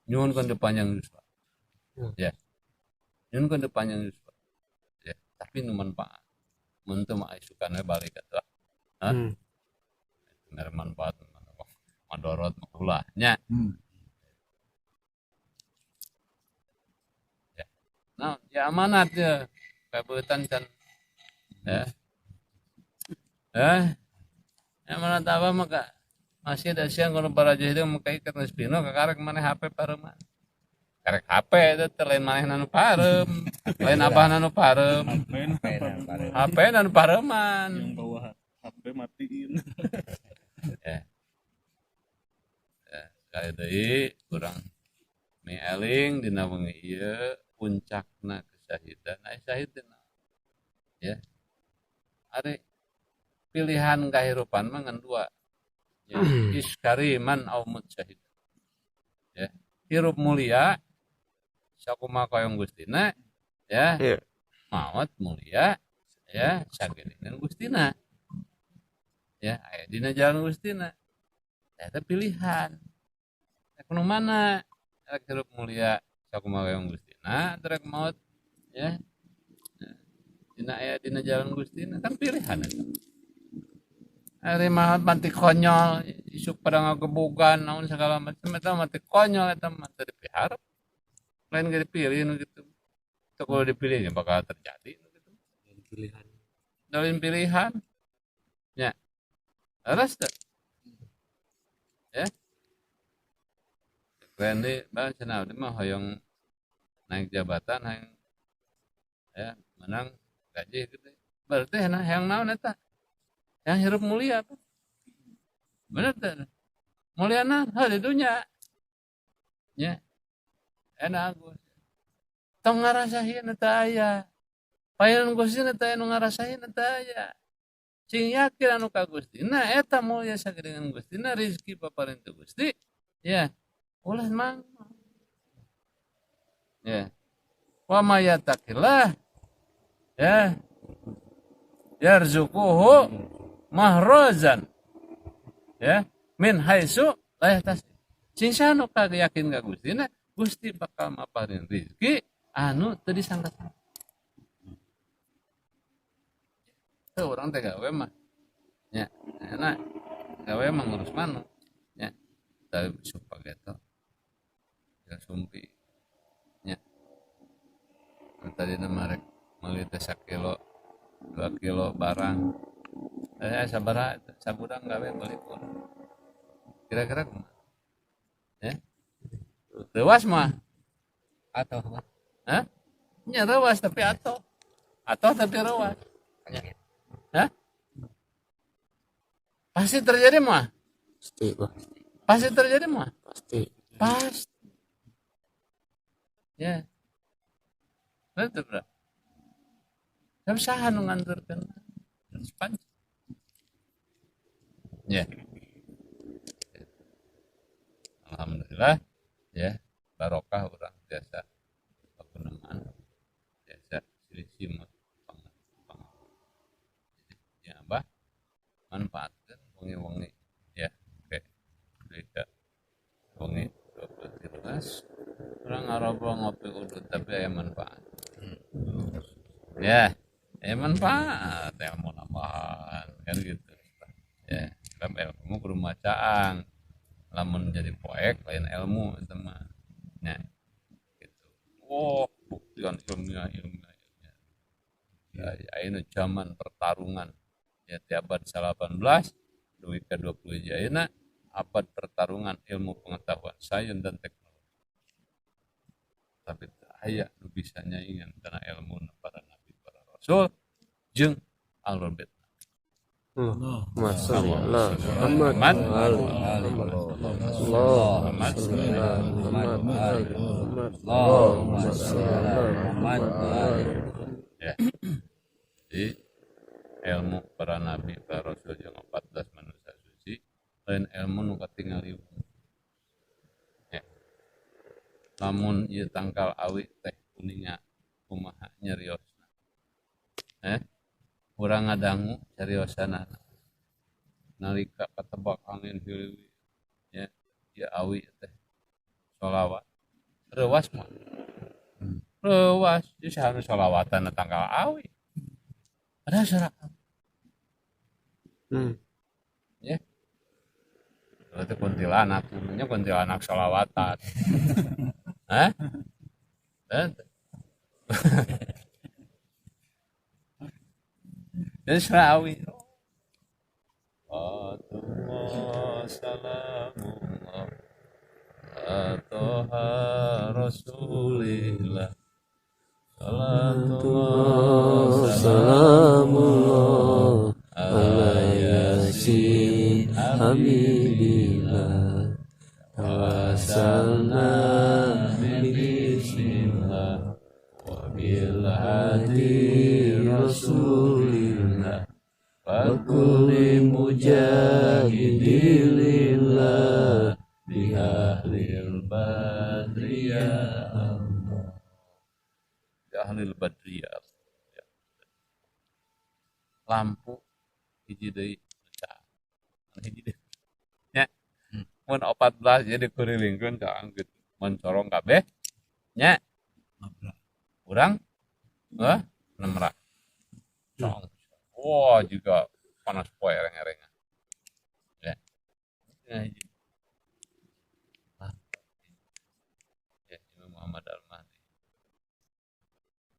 Nyuhunkeun teu panjang yuswa. Ya. Nyuhunkeun teu panjang yuswa. Ya, tapi nu manfaat. Mun teu mah isukan we balik atuh. Hah? Mere manfaat madorot mah ulah nya. Ya. Nah, ya amanat ya. Kabeutan can. Ya. Amanat apa maka masih ada siang kalau para jahil maka ikat geus pino kakarek maneh HP pareuman. Karek HP eta teh lain manehna nu pareum, lain abahna nu pareum. HP na nu pareuman. Yang bawa HP matiin. Ya. Ya, sekali deui kurang mieling dina wengi ieu puncakna kesahidan. Ai syahid teh naon? Ya. Ari pilihan kahirupan mah ngan dua. Ya, iskariman au mujtahid. Ya, hirup mulia sakumaha koyong Gustina, ya. Iya. Maot mulia, ya, sageningan Gustina. Ya, aya dina jalan Gustina. Eta pilihan. Rek nu mana? Rek hirup mulia sakumaha koyong Gustina, atau rek maot, ya. Dina aya dina jalan Gustina kan pilihan eta. Ari maot mati konyol, isuk pada ngagebugan naon segala macam eta mati konyol eta mah teu dipiharep. Lain ge dipilih nu gitu. Itu kalau dipilih ya bakal terjadi nu gitu. Lain pilihan. Lain pilihan. Ya. Leres teu? Ya. Randy, bah cenah abdi mah hoyong naik jabatan hayang ya menang gaji gede. Berarti hayang naon eta? Yang hirup mulia tuh. Bener teu? Mulia nah di dunya. Ya. Enak Agus. Tong ngarasahin eta aya. Payan Gusti eta anu ngarasahin eta aya. Sing yakin anu ka Gusti. Nah eta mulia sagedengan Gusti. Nah rezeki paparin teu Gusti. Ya. Ulah mang. Ya. Wa may yattaqillah ya yarzuquhu mahrazan ya min haitsu la yahtasib. Sing saha nu yakin ka Gustina, Gusti bakal maparin rezeki anu teu disangka-sangka. Teu urang teh gawe mah nya, enak gawe mah ngurus manuk nya, tapi supageto ya sumpi nya. Tadi nama rek meuli teh sakilo 2 kilo barang, sabaraha sabudang gawe meuli pun kira-kira kumaha ya, reuas mah atau apa? Hah? Nya reuas tapi atau tapi reuas. Hah? Pasti terjadi mah? Pasti, Pak. Pasti terjadi mah? Pasti. Pasti. Ya. Betul, bro. Tapi saha nu nganturkeun? Sepanjang. Ya. Alhamdulillah ya, barokah urang biasa paguneman biasa silih simut banget. Ya abah manfaatkeun wengi-wengi ya. Oke. Beda. Wengi 23 urang ngarobrol ngopi udut tapi aya manfaat. Ya, aya manfaat ilmu nambahan kan gitu. Ya, sebab ilmu kudu macaang. Lamun jadi poek lain ilmu itu mah. Ya. Gitu. Wah, buktian ilmiah ilmiah. Ya, ayeuna zaman pertarungan ya di abad 18 dugi ka 20 ayeuna abad pertarungan ilmu pengetahuan sains dan teknologi. Tapi aya nu bisa nyaingan kana ilmu para nabi para rasul jeung alul bait. Allahumma sholli ala Muhammad wa ali Muhammad. Allahumma sholli ala Muhammad wa ali Muhammad. Allahumma sholli ala Muhammad wa ali Muhammad. Ya. Jadi ilmu para nabi para rasul jeung 14 manusia suci lain ilmu nu katingali. Ya. Lamun ieu tangkal awi teh kuninga kumaha nyeriosna. Urang ngadangu cariosanana nalika katebak angin hiliwir ya, ieu awi teh sholawat reuwas mah. Reuwas ieu saha nu sholawatan tangkal awi. Ada suara. Ya. Berarti kuntilanak namanya kuntilanak sholawatan. Hah? Jadi serawi. Atullah salamullah atoha rasulillah salatullah salamullah ala yasin habibillah tawassalna bismillah wa bil hadi rasulillah wa kulli mujahidin lillah bi ahlil badri ya Allah. Bi ahlil badri ya Allah. Lampu hiji deui hiji deui nya mun 14 jadi kurilingkeun caang gitu mencorong kabeh nya urang nemrak cong. Wah, juga panas poe ereng-erengan. Ya. Ya, Imam Muhammad Al-Mahdi.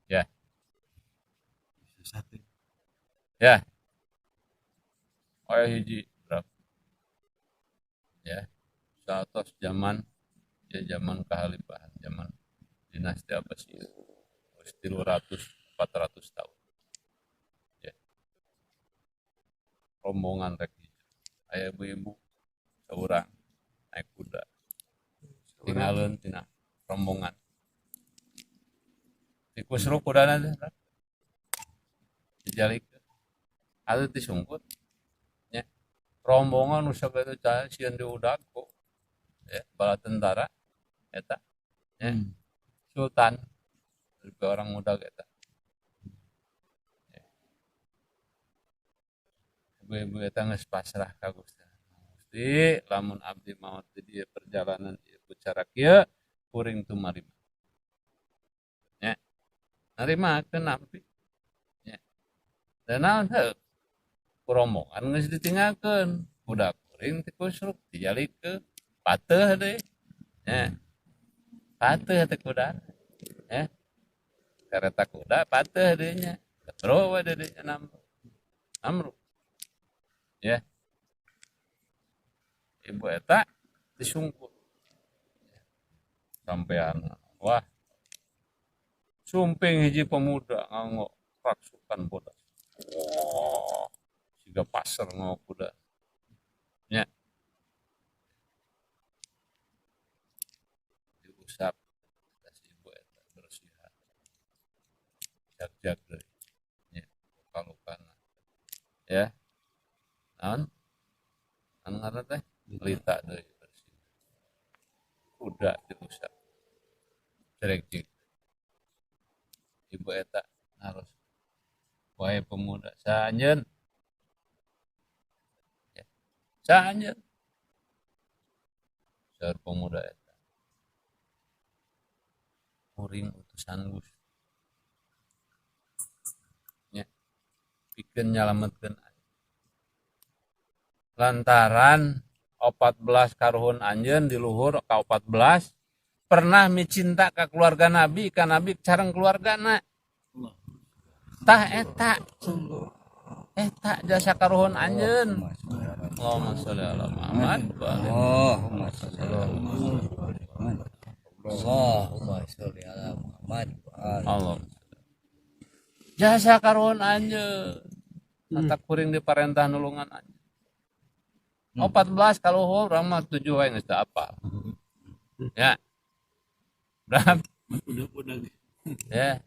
Ya. Ya. Oh, hiji berapa? Ya. Satos zaman ya zaman kehalifahan, zaman dinasti Abbasiyah. 300 400 tahun. Ya. Rombongan rek aya ibu-ibu seorang naik kuda. Tinggalin tina rombongan. Tikusru kudana teh. Dijalikeun. Atuh disungkut. Ya. Rombongan nu sakitu sieun diudag ku ya, bala tentara eta. Ya. Sultan juga orang muda eta. Ibu-ibu eta geus pasrah ka Gusti. Gusti, lamun abdi maot di dieu perjalanan ieu ku cara kieu, kuring tumarima. Nya. Narimakeun nampi. Nya. Da naon heuh? Ku rombongan geus ditinggalkeun, budak kuring ti kusruk dijalikeun, pateuh deui. Nya. Pateuh teh kuda. Ya. Kereta kuda pateuh deui nya. Ketro we deui nya namru. Namru. Ya. Ibu eta disungkur. Sampean wah sumping hiji pemuda nganggo raksukan bodas. Wah, siga pasar nganggo kuda. Nya. Diusap si ibu eta bersihan. Jag-jag deui. Nya, luka-lukana. Ya. Naon? Anu ngaranna teh? Lita deui bersih. Kuda diusap. Cerek. Ibu eta harus wae pemuda saha anjeun? Ya. Saha anjeun? Saur pemuda eta. Kuring utusan Gusti. Nya. Pikeun nyalametkeun lantaran 14 karuhun anjeun di luhur ka 14 pernah micinta ka keluarga Nabi, ka Nabi sareng keluargana. Tah eta. Eta jasa karuhun anjeun. Allahumma sholli ala Muhammad wa ali Allahumma sholli ala Muhammad. Allahumma sholli ala Muhammad wa ali. Allah. Jasa karuhun anjeun. Mata kuring diparentah nulungan anjeun. 14 kaluhur urang mah 7 wae geus teu apal. Ya. Berapa? Udah. Ya.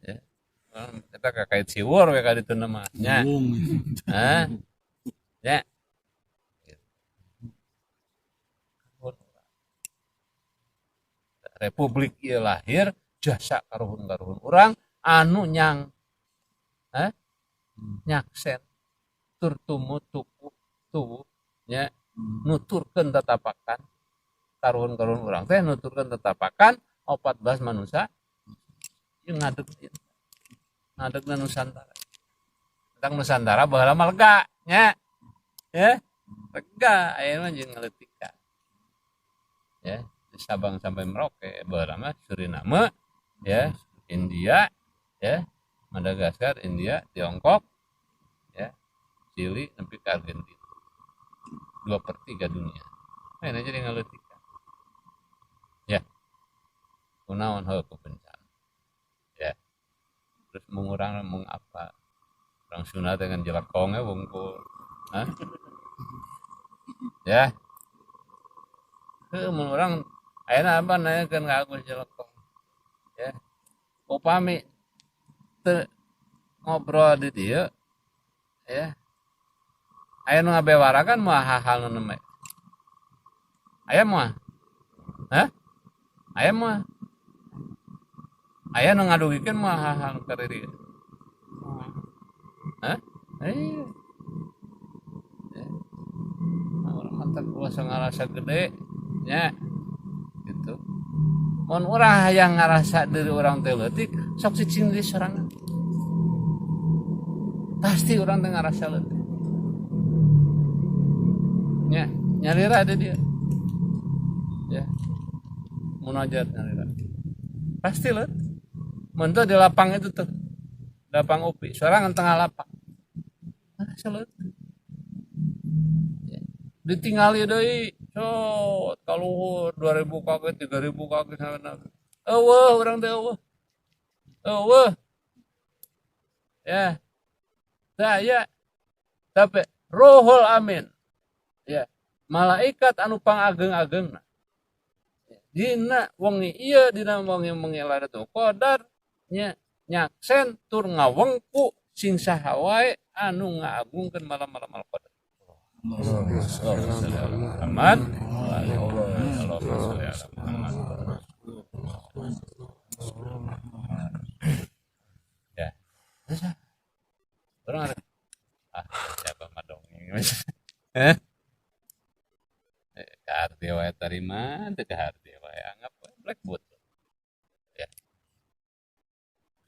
Ya. Kita kakait siwur we ka ditu mah nya. Hah? Ya. Republik ieu lahir jasa karuhun-karuhun urang anu nyang nyaksen tur tumut tuku tuh nya nuturkeun tatapakan karuhun-karuhun urang teh nuturkeun tatapakan 14 manusia ieu ngadeg ieu. Ngadegna Nusantara. Tentang Nusantara baheula mah lega nya. Ya. Lega aya mah jeung ngaleutikan. Ya, di Sabang sampai Merauke baheula mah Suriname ya, India ya, Madagaskar, India, Tiongkok ya, Chili sampai ke Argentina. 2/3 dunia. Nah, ini jadi ngaleutikan. Ya. Kunaon heuh ku bencana. Ya. Terus mengurang mengapa? Orang Sunda dengan jelekongnya wungkul. Hah? Ya. Heuh mun urang ayeuna apa nanyakeun ka Agus jelekong. Ya. Upami teu ngobrol di dieu ya. Aya nu ngabewarakan moal hal-hal nu nembe. Aya moal? Hah? Aya moal? Aya nu ngadugikeun moal hal-hal nu kariri. Hah? Iya. Ya. Nah, urang mah teu kuasa ngarasa gede nya. Gitu. Mun urang hayang ngarasa diri urang teh leutik, sok cicing deui sorangan. Pasti urang teh ngarasa leutik. Nya, nyalira ada dia. Ya. Munajat nyalira. Pasti leutik. Mun teu di lapang itu tuh. Lapang UPI, sorangan tengah lapang. Ngarasa leutik. Ya. Ditingali deui, cot ka luhur 2000 kaki, 3000 kaki sana. Eueuh urang teh eueuh. Eueuh. Ya. Tah ya. Tapi Ruhul Amin. Ya, malaikat anu pangageng-agengna. Dina wengi ieu dina wengi wengi Lailatul Qadar nya nyaksen tur ngawengku sing saha wae anu ngaagungkeun malam-malam Al-Qadar. Allahumma sholli ala Muhammad. Allahumma sholli ala Muhammad. Ya. Orang ah siapa mah dongeng. Eh? Kaharti wae tarima teu kaharti wae anggap we blackboard. Ya.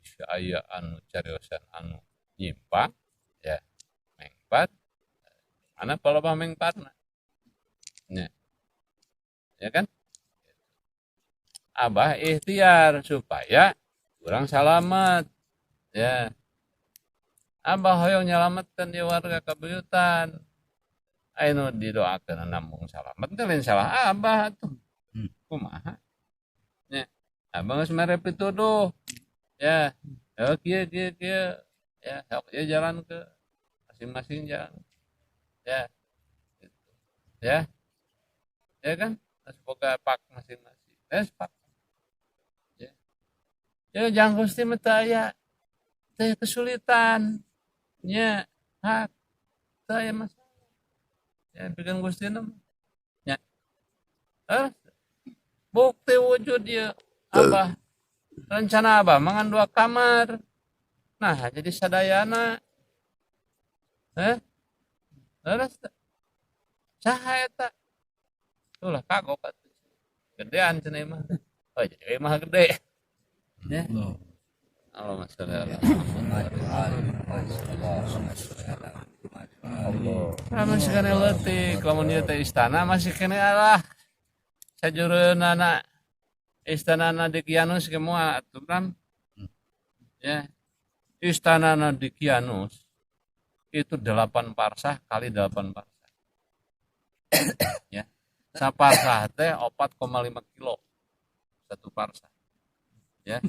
Bisa aya anu cariosan anu nyimpang ya mengpat mana palobah mengpatna. Ya. Ya kan? Abah ikhtiar supaya kurang salamet. Ya. Abah hoyong nyalametkeun ieu warga kabuyutan. Anu didoakeun namung salamet teh lain salah abah atuh. Kumaha? Nya. Abah geus mere pituduh. Ya. Ya kieu kieu kieu. Ya, sok ieu jalan ke masing-masing jalan. Ya. Gitu. Ya. Ya kan? Semoga pak masing-masing. Pak. Ya. Ya jangan Gusti mah teu aya teu kesulitan. Nya, hak teu aya masalah. Ya bikin Gusti mah. Ya. Bukti wujud ya Abah. Rencana Abah mangan 2 kamar. Nah, jadi sadayana. Terus saha eta? Ulah kagok atuh. Gedean cenah mah. Oh, jadi mah gede. Ya. Allahumma sholli ala Muhammad. Allah. Masih kene leutik, lamun ieu teh istana masih kene alah. Sajureunana istanana Dikianus ge moal atuh kan. Ya. Istanana Dikianus itu 8 parsah kali 8 parsah. Ya. Saparsah teh 4,5 kilo. Satu parsah. Ya.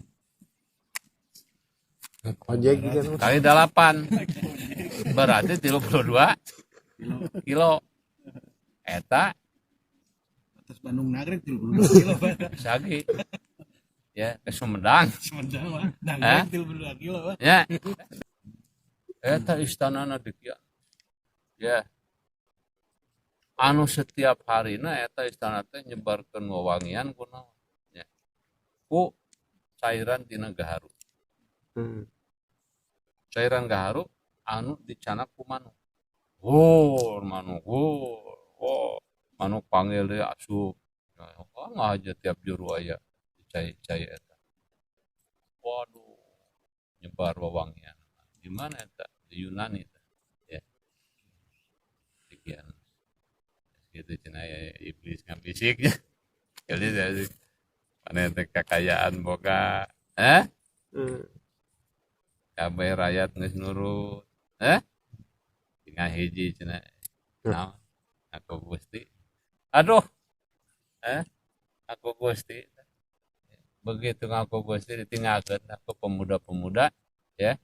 Ojek gitu. Kali 8. Berarti 32 kilo. Eta atas Bandung Nagreg 32 kilo, Pak. Sagi. Ya, ke Sumedang. Sumedang, Pak. Nagreg 32 kilo, Pak. Ya. Eta istanana Dikian. Ya. Anu setiap harina eta istana teh nyebarkeun wewangian kunaon. Ya. Ku cairan tina gaharu. Cairan gaharu anu dicanak ku manuk. Oh, manuk. Oh, manuk panggil deui asup. Nah, ngaja tiap juru aya cai-cai eta. Waduh, nyebar wewangian. Di mana eta? Di Yunani eta. Ya. Sekian. Gitu cenah ya, iblis ngabisiknya. Jadi jadi mana teh kekayaan boga, eh? Kabeh rakyat geus nurut, eh? Tinggal hiji cenah. Naon? Aku Gusti. Aduh. Eh? Aku Gusti. Begitu ngaku Gusti ditinggalkeun aku pemuda-pemuda ya.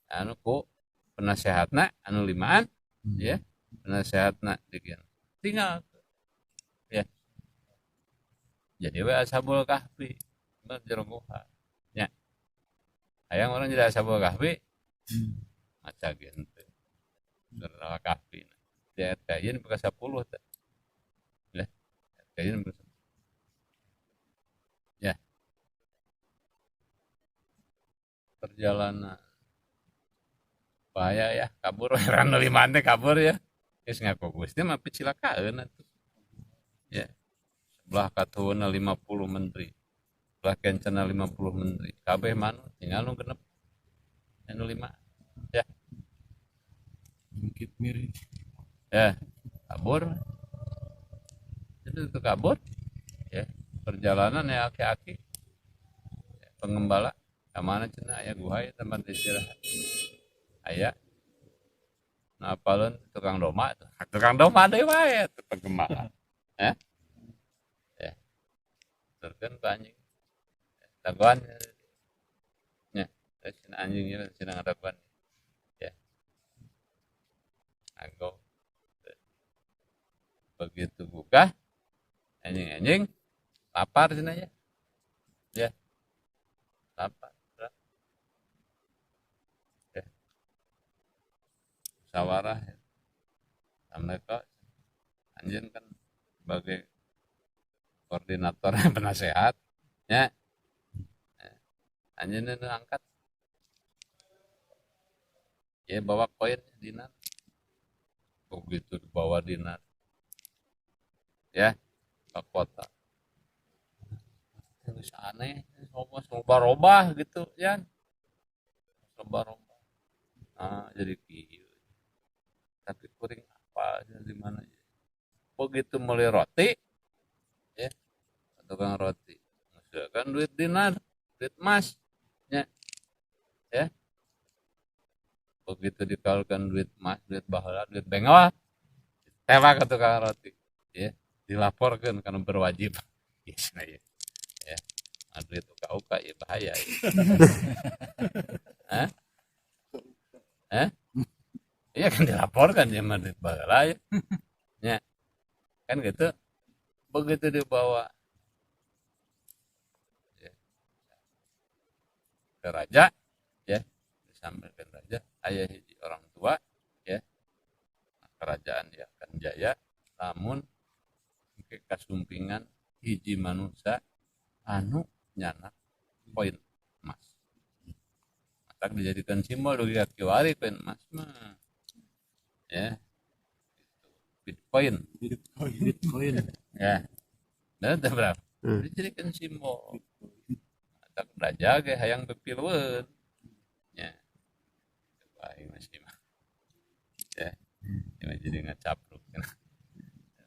Anu ku penasehatna anu limaan ya. Penasehatna dikian. Tinggal ya. Jadi we Ashabul Kahfi jero guha. Ya. Hayang orang jadi Ashabul Kahfi. Maca ge henteu. Surah Kahfi. Di ayat kayeun ke 10 teh. Ya. Ayat kayeun ke 10. Ya. Perjalanan bahaya ya, kabur heran lima teh kabur ya. Geus ngaku Gusti mah picilakaeun atuh. Ya. Sebelah katuhunna 50 menteri. Sebelah kencana 50 menteri. Kabeh manut tinggal nu genep. Anu 5. Ya. Bukit mirip. Ya, kabur. Itu kabur. Ya, perjalanan ya aki-aki. Ya, pengembala ka mana cenah aya guha ya tempat istirahat. Aya. Nah, apaleun tukang doma tuh. Tukang doma deui wae tuh pengembala. Ya. Ya. Turkeun ku anjing. Dagoan. Ya, terus cenah anjing ieu cenah ngadagoan. Ya. Ago. Begitu buka anjing-anjing lapar cenah ya. Ya. Lapar. Ya. Musyawarah. Mereka anjing kan sebagai koordinator penasehat Ya. Anjeunna nu angkat. Ya bawa koin dinar. Begitu dibawa dinar. Ya, ke kota. Terus aneh, robah-robah gitu ya. Robah-robah. Nah, jadi kieu. Tapi kuring apa di mana ya. Begitu beli roti ya, tukang roti kan duit dinar, duit emas ya. Ya. Begitu dikeluarkan duit emas, duit baheula, duit bengol, tewak ke tukang roti ya, dilaporkan karena berwajib. Yes, nah, ya. Ya. Nah, duit uka-uka ya bahaya ya. Hah? Hah? Iya kan dilaporkan ya mah duit baheula ya. Ya. Kan gitu. Begitu dibawa ya, ke raja ya, disampaikan raja, ayah hiji orang tua ya, kerajaan ya akan jaya namun ke kasumpingan hiji manusia anu nyanak koin emas. Matak dijadikan simbol dugi ka kiwari koin emas mah. Ya. Bitcoin. Bitcoin. Ya. Dan itu berapa? Dijadikan simbol. Matak raja ge hayang bepilueun. Ya. Aing masih mah. Ya. Ini jadi ngacapruk.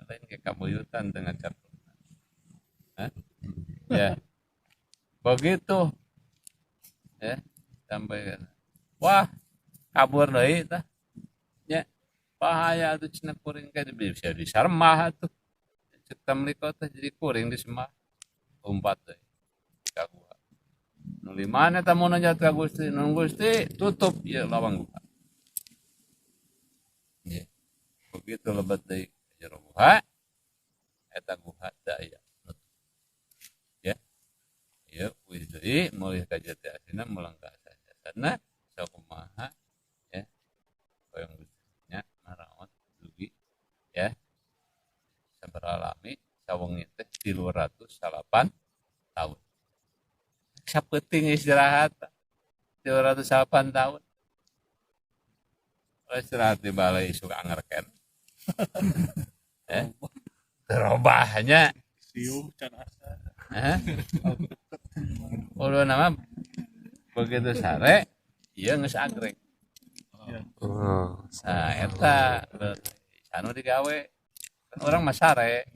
Lain kayak kabuyutan teu ngacapruk. Hah? Ya. Begitu. Ya, sampai wah, kabur deui tah. Ya. Bahaya atuh cenah kuring teh bisa disaremah atuh. Cek tamliko teh jadi kuring disemah. Umpat deui ka gua. Nu limana eta munajat ka Gusti, nu Gusti tutup ieu lawang gua. Ya. Begitu lebet deui jero guha, eta guha teu aya. Ya. Ieu wih deui meulih ka jati asina mulang ka asana sakumaha ya. Hoyong Gusti nya maraot dugi ya. Sabaraha lami sawengi teh 308 tahun. Sapeuting istirahat 308 tahun. Istirahat di balai isuk anger ken. Terobahnya. Siuh can asa. Hah? Udah nama begitu sare, ieu geus agrek. Oh. Nah, eta anu digawe kan urang mah sare.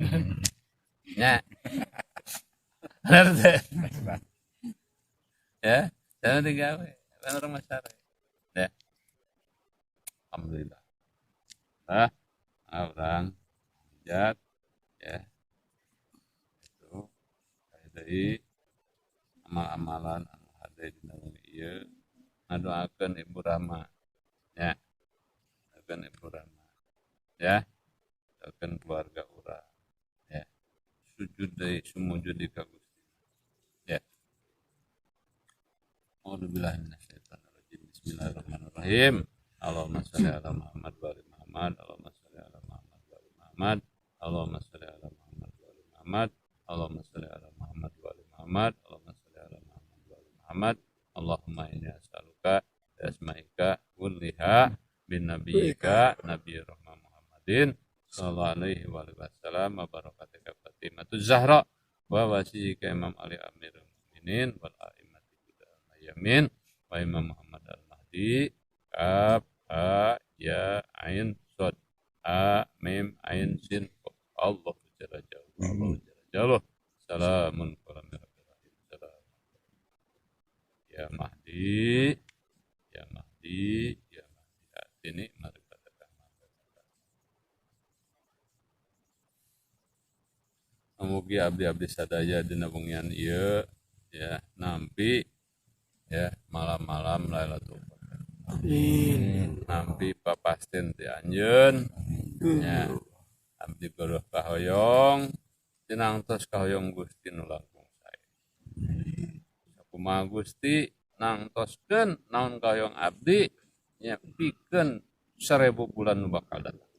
Nya. Bener teh. Ya, anu digawe kan urang mah sare. Ya. Alhamdulillah. Nah, urang hajat ya. Itu deui amal-amalan anu hade dina wengi ieu ngadoakeun Ibu Rama ya. Doakeun Ibu Rama ya. Doakeun keluarga urang ya. Sujud deui sumujud di ka Gusti ya. A'udzubillahi minasyaitonirrajim. Bismillahirrahmanirrahim. Allahumma shalli ala Muhammad wa ali Muhammad. Allahumma shalli ala Muhammad wa ali Muhammad. Allahumma shalli ala Muhammad wa ali Muhammad. Allahumma shalli ala Muhammad wa ali Muhammad. Allahumma shalli ala Muhammad wa ali Muhammad. Allahumma inni as'aluka bi asma'ika kulliha bin nabiyyika Nabi Rahman Muhammadin sallallahu alaihi wa alihi wasallam wa barakatika Fatimatu Zahra wa wasiyika Imam Ali Amirul Mukminin wal a'immati yamin wa Imam Muhammad Al-Mahdi. Kaf ha ya ain sad a mim ain sin. Allah jalla jalaluhu. Allah jalla jalaluhu. Salamun qawlan min rabbir rahim. Salam. Ya Mahdi, ya Mahdi, ya Mahdi. Ini mari katakan. Mugi abdi-abdi sadaya dina wengian ieu ya nampi ya malam-malam Lailatul Qadar. Amin. Nampi papasten ti anjeun ya. Abdi gaduh kahoyong tinangtos kahoyong Gusti nu langkung sae. Sakumaha Gusti nangtoskeun naon kahoyong abdi nya pikeun 1000 bulan nu bakal datang.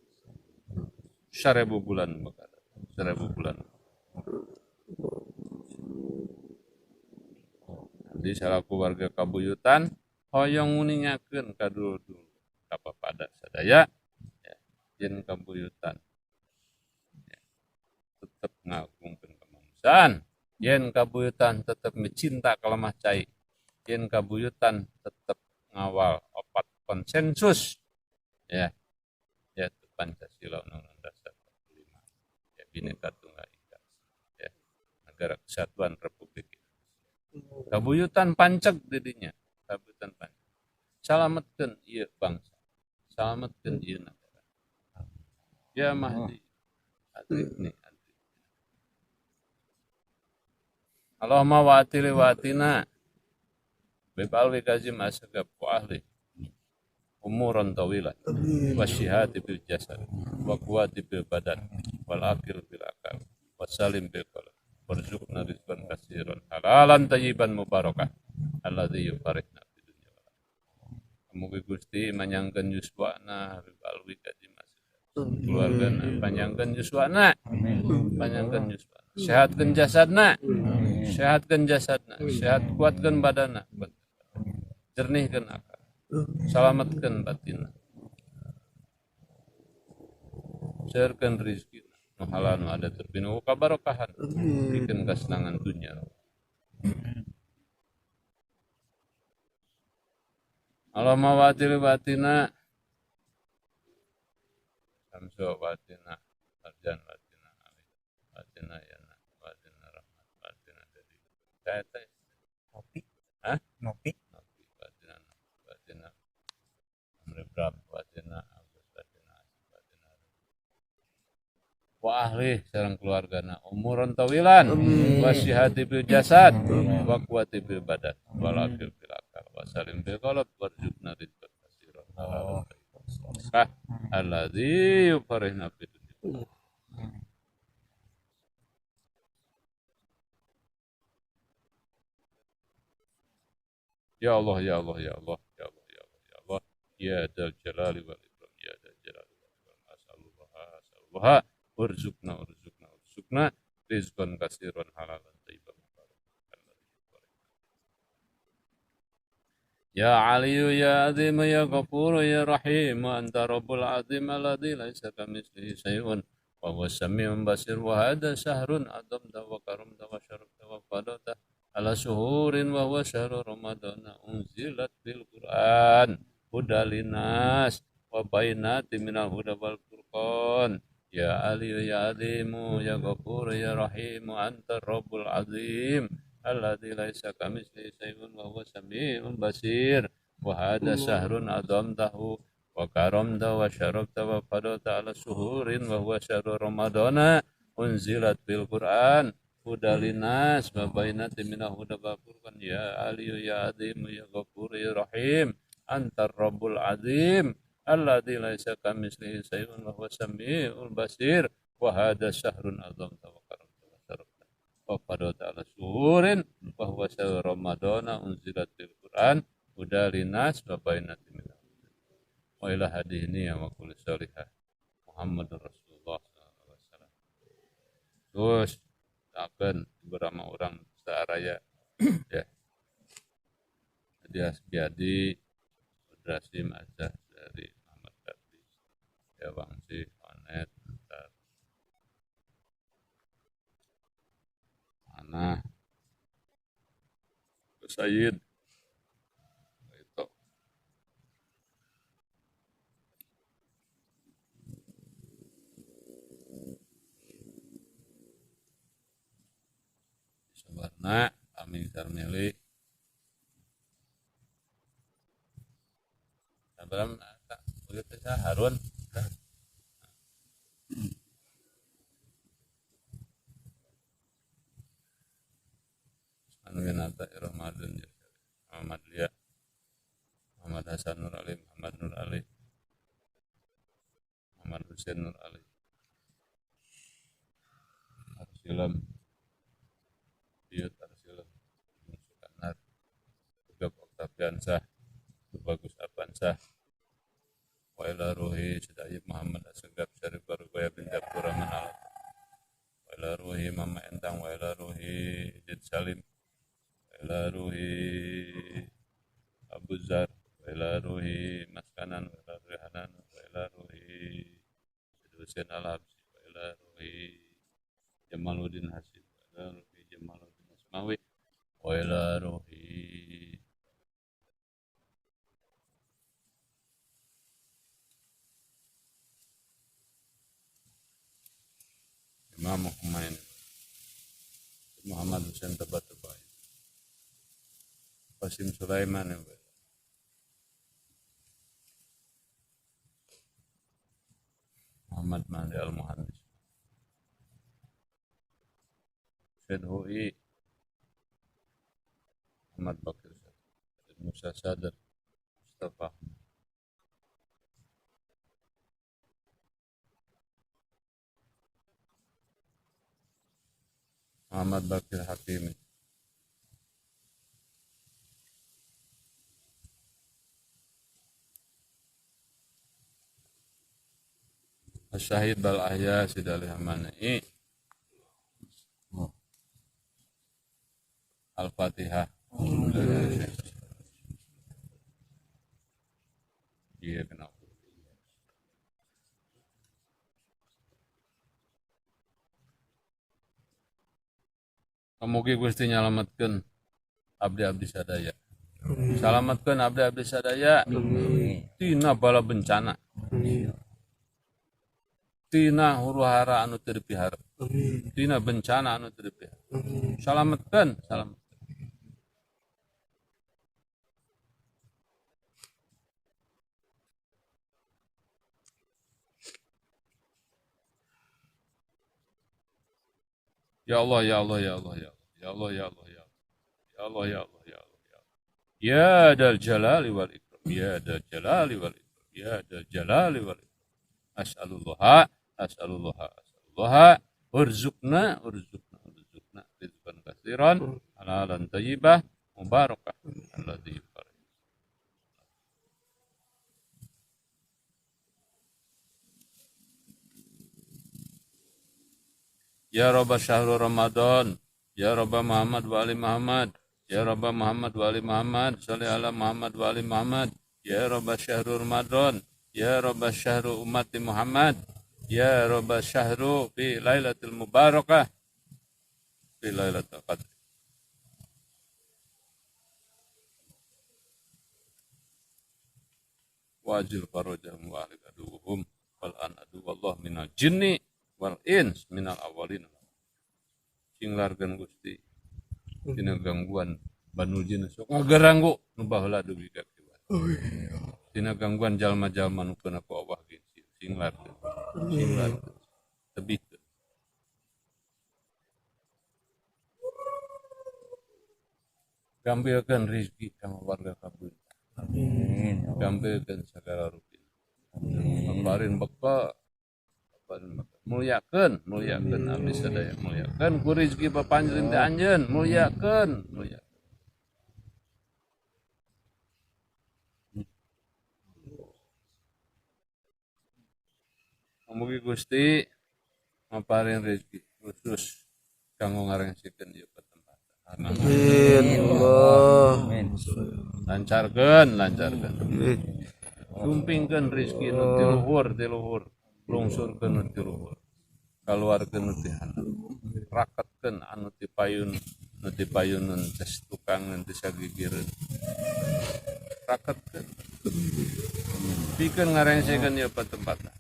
1000 bulan nu bakal datang. 1000 bulan. Abdi salaku warga kabuyutan hoyong nguningakeun ka dulur-dulur ka papada sadaya ya, yen kabuyutan ya, tetep ngagungkeun kemanusiaan, yen kabuyutan tetep micinta ka lemah cai, yen kabuyutan tetep ngawal opat konsensus ya, yaitu Pancasila Undang-Undang Dasar 45 ya, Bhinneka Tunggal Ika ya, Negara Kesatuan Republik Indonesia. Kabuyutan panceg didinya, kabuyutan panceg. Salametkeun ieu bangsa, salametkeun ieu negara. Ya Mahdi, adrikni, adrikni. Allahumma wa atili wa atina bibalwi kazim asgab wa ahli umuran tawilah wa syihati bil jasad wa quwati bil badan wal akil bil akal wa salim bil qalb warzuqna rizqan katsiran halalan thayyiban mubarakah alladzi yufarihna fid dunya wal akhirah. Mugi Gusti manyangkeun yuswana bibalwi kazim asgab keluargana, panjangkeun yuswana, panjangkeun yuswana, sehatkeun jasadna, sehatkeun jasadna, sehat kuatkeun badana, jernihkeun akal, salametkeun batinna, seurkeun rezekina nu halal nu ada terbinu kabarokahan, bikeun kasenangan dunya. Allahumma watil batina Samsu watina Arjan watina Ali watina Yana watina Rahmat watina Dedi. Saya teh Nopi. Hah? Nopi. Nopi watina watina Amri Bram watina Agus watina Asif watina wa ahli sareng keluargana umuran tawilan wa sihati bil jasad wa quwati bil badan wal akil bil akal wa salim bil qalb warzuqna rizqan katsiran halalan thayyiban alladzi yufarihna fid dunya. Ya Allah ya Allah ya Allah ya Allah ya Allah ya Allah ya dzal jalali wal ikram ya dzal jalali wal ikram asalullah asalullah warzuqna warzuqna warzuqna rizqan katsiran halalan thayyiban mubarakan. Ya Aliyu ya Azim ya Ghafur ya Rahim anta Rabbul Azim alladzi laisa kamitslihi syai'un wa huwas samiul basir wa hadza syahrun adamta wa karamta wa syarabta wa fadata ala syuhurin wa huwa syahru ramadana unzilat fil Qur'an huda linnas wa bayyinatin minal huda wal furqan. Ya Aliyu ya Azimu ya Ghafur ya Rahim anta Rabbul Azim alladzi laisa kamitslihi syai'un wa huwas samiul basir wa hadza syahrun adamtahu wa karamta wa syarabta wa fadata ala syuhurin wa huwa syahru ramadana unzilat bil Qur'an huda linnas wa bayyinatin minal huda wal furqan. Ya Aliyu ya Azimu ya Ghafur ya Rahim anta Rabbul Azim alladzi laisa kamitslihi syai'un wa huwas samiul basir wa hadza syahrun adamta wa karamta wa syarabta wa fadata ala syuhurin wa huwa syahru ramadana unzilat fil Qur'an huda linnas wa bayyinatin minal huda wa ila hadihni wa kulli salihah Muhammadur Rasulullah sallallahu alaihi wasallam. Terus akan beberapa orang searaya ya. Jadi Asbiadi Rasim Azhar dari Muhammad Kardi ya Wangsi Onet Ntar Ana Sayyid itu Sabarna Amin Sarmili Abraham begitu saya Harun Anuwinata Irahmadun Muhammad Lia Muhammad Hasan Nur Ali Muhammad Nur Ali Muhammad Husain Nur Ali Arsilam Biyut Arsilam Sukanar Tegap Oktaviansah Bagus Abansah wa ila ruhi Syedayib Muhammad Asgab Syarif Barubaya bin Abdurrahman Al wa ila ruhi Mama Entang wa ila ruhi Jid Salim wa Wa ila ruhi Abu Zar, wa ila ruhi Maskanan, wa ila ruhi Hanan, wa ila ruhi Husain Al-Habsyi, wa ila ruhi Jamaluddin Hasib, wa ila ruhi Jamaluddin Asmawi, wa ila ruhi Imam Khomeini, Muhammad Husain Tabatabai, Qasim Sulaiman, Muhammad Mahdi Al-Muhandis, Syed Hui, Muhammad Bakir, Musa Sadr, Mustafa, Muhammad Bakir Hakimi, Syahid Bal Ahya Sidali Hamanai. Al-Fatihah. Iya kenapa? Mugi Gusti nyalametkeun abdi-abdi sadaya. Salametkeun abdi-abdi sadaya tina bala bencana. Tina huru hara anu teu dipiharep. Tina bencana anu teu dipiharep. Salametkeun, salametkeun. Ya Allah, ya Allah, ya Allah, ya Allah, ya Allah, ya Allah, ya Allah, ya Allah, ya Allah, ya Allah, ya Allah. Ya dal jalali wal ikram, ya dal jalali wal ikram, ya dal jalali wal ikram. As'alullah, as'alullah, as'alullah, urzuqna, urzuqna, urzuqna rizqan katsiran, halalan thayyibah, mubarakah alladzi. Ya Rabba syahrul Ramadan, Ya Rabba Muhammad wa ali Muhammad, Ya Rabba Muhammad wa ali Muhammad, sholli ala Muhammad wa ali Muhammad, Ya Rabba syahrul Ramadan, Ya Rabba syahru ummati Muhammad, Ya Rabba syahru fi lailatul mubarakah, fi lailatul qadr. Wajil farajahum wa ahlik aduhum wal an adu wallah minal jinni wal ins minal awalin. Sing largan Gusti tina gangguan banu jin sok ngagaranggu nu baheula dugi ka kiwari. Tina gangguan jalma-jalma nu keuna ku Allah ge sing largan, sing largan tebihkeun. Gambilkeun rezeki kanggo warga kabeh. Amin. Gambilkeun sagala rupi. Paparin bekal, muliakeun, muliakeun abdi sadaya, muliakeun ku rezeki papanjeun teh anjeun, muliakeun, muliakeun. Mugi Gusti maparin rezeki khusus kanggo ngarengsekeun ieu patempatan. Amin. Allah. Lancarkeun, lancarkeun. Sumpingkeun rezeki nu ti luhur, ti luhur. Lungsurkeun nu ti luhur, kaluarkeun nu ti handap, raketkeun anu ti payun, nu ti payunun tes tukangeun ti sagigireun, raketkeun, pikeun ngarengsekeun ieu patempatan.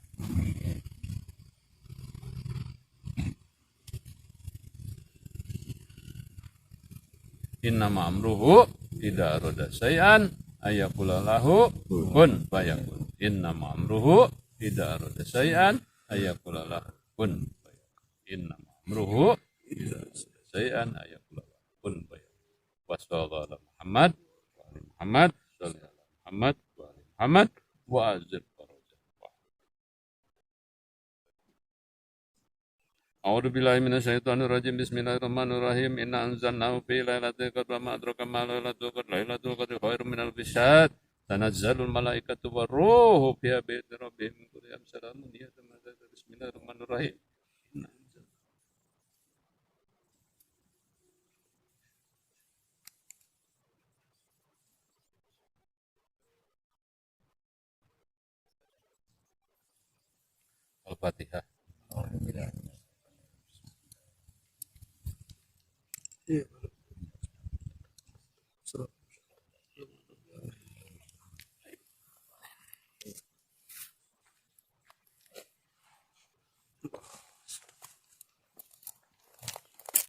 Innama amruhu idza arada syai'an ayaqula lahu kun fayakun. Innama amruhu idza arada syai'an ayaqula lahu kun fayakun. Innama amruhu idza arada syai'an ayaqula lahu kun fayakun. Wa sallallahu ala Muhammad wa ali Muhammad, sallallahu ala Muhammad wa ali Muhammad wa azil farajah. A'udzu billahi minasyaitonir rajim. Bismillahirrahmanirrahim. Inna anzalnahu fi lailatul qadr wa ma adraka ma lailatul qadr. Lailatul qadri khairum minal alfi syahr. Tanazzalul malaikatu warruhu fiha bi'izni rabbihim min kulli amrin salamun hiya hatta. Bismillahirrahmanirrahim. Al-Fatihah.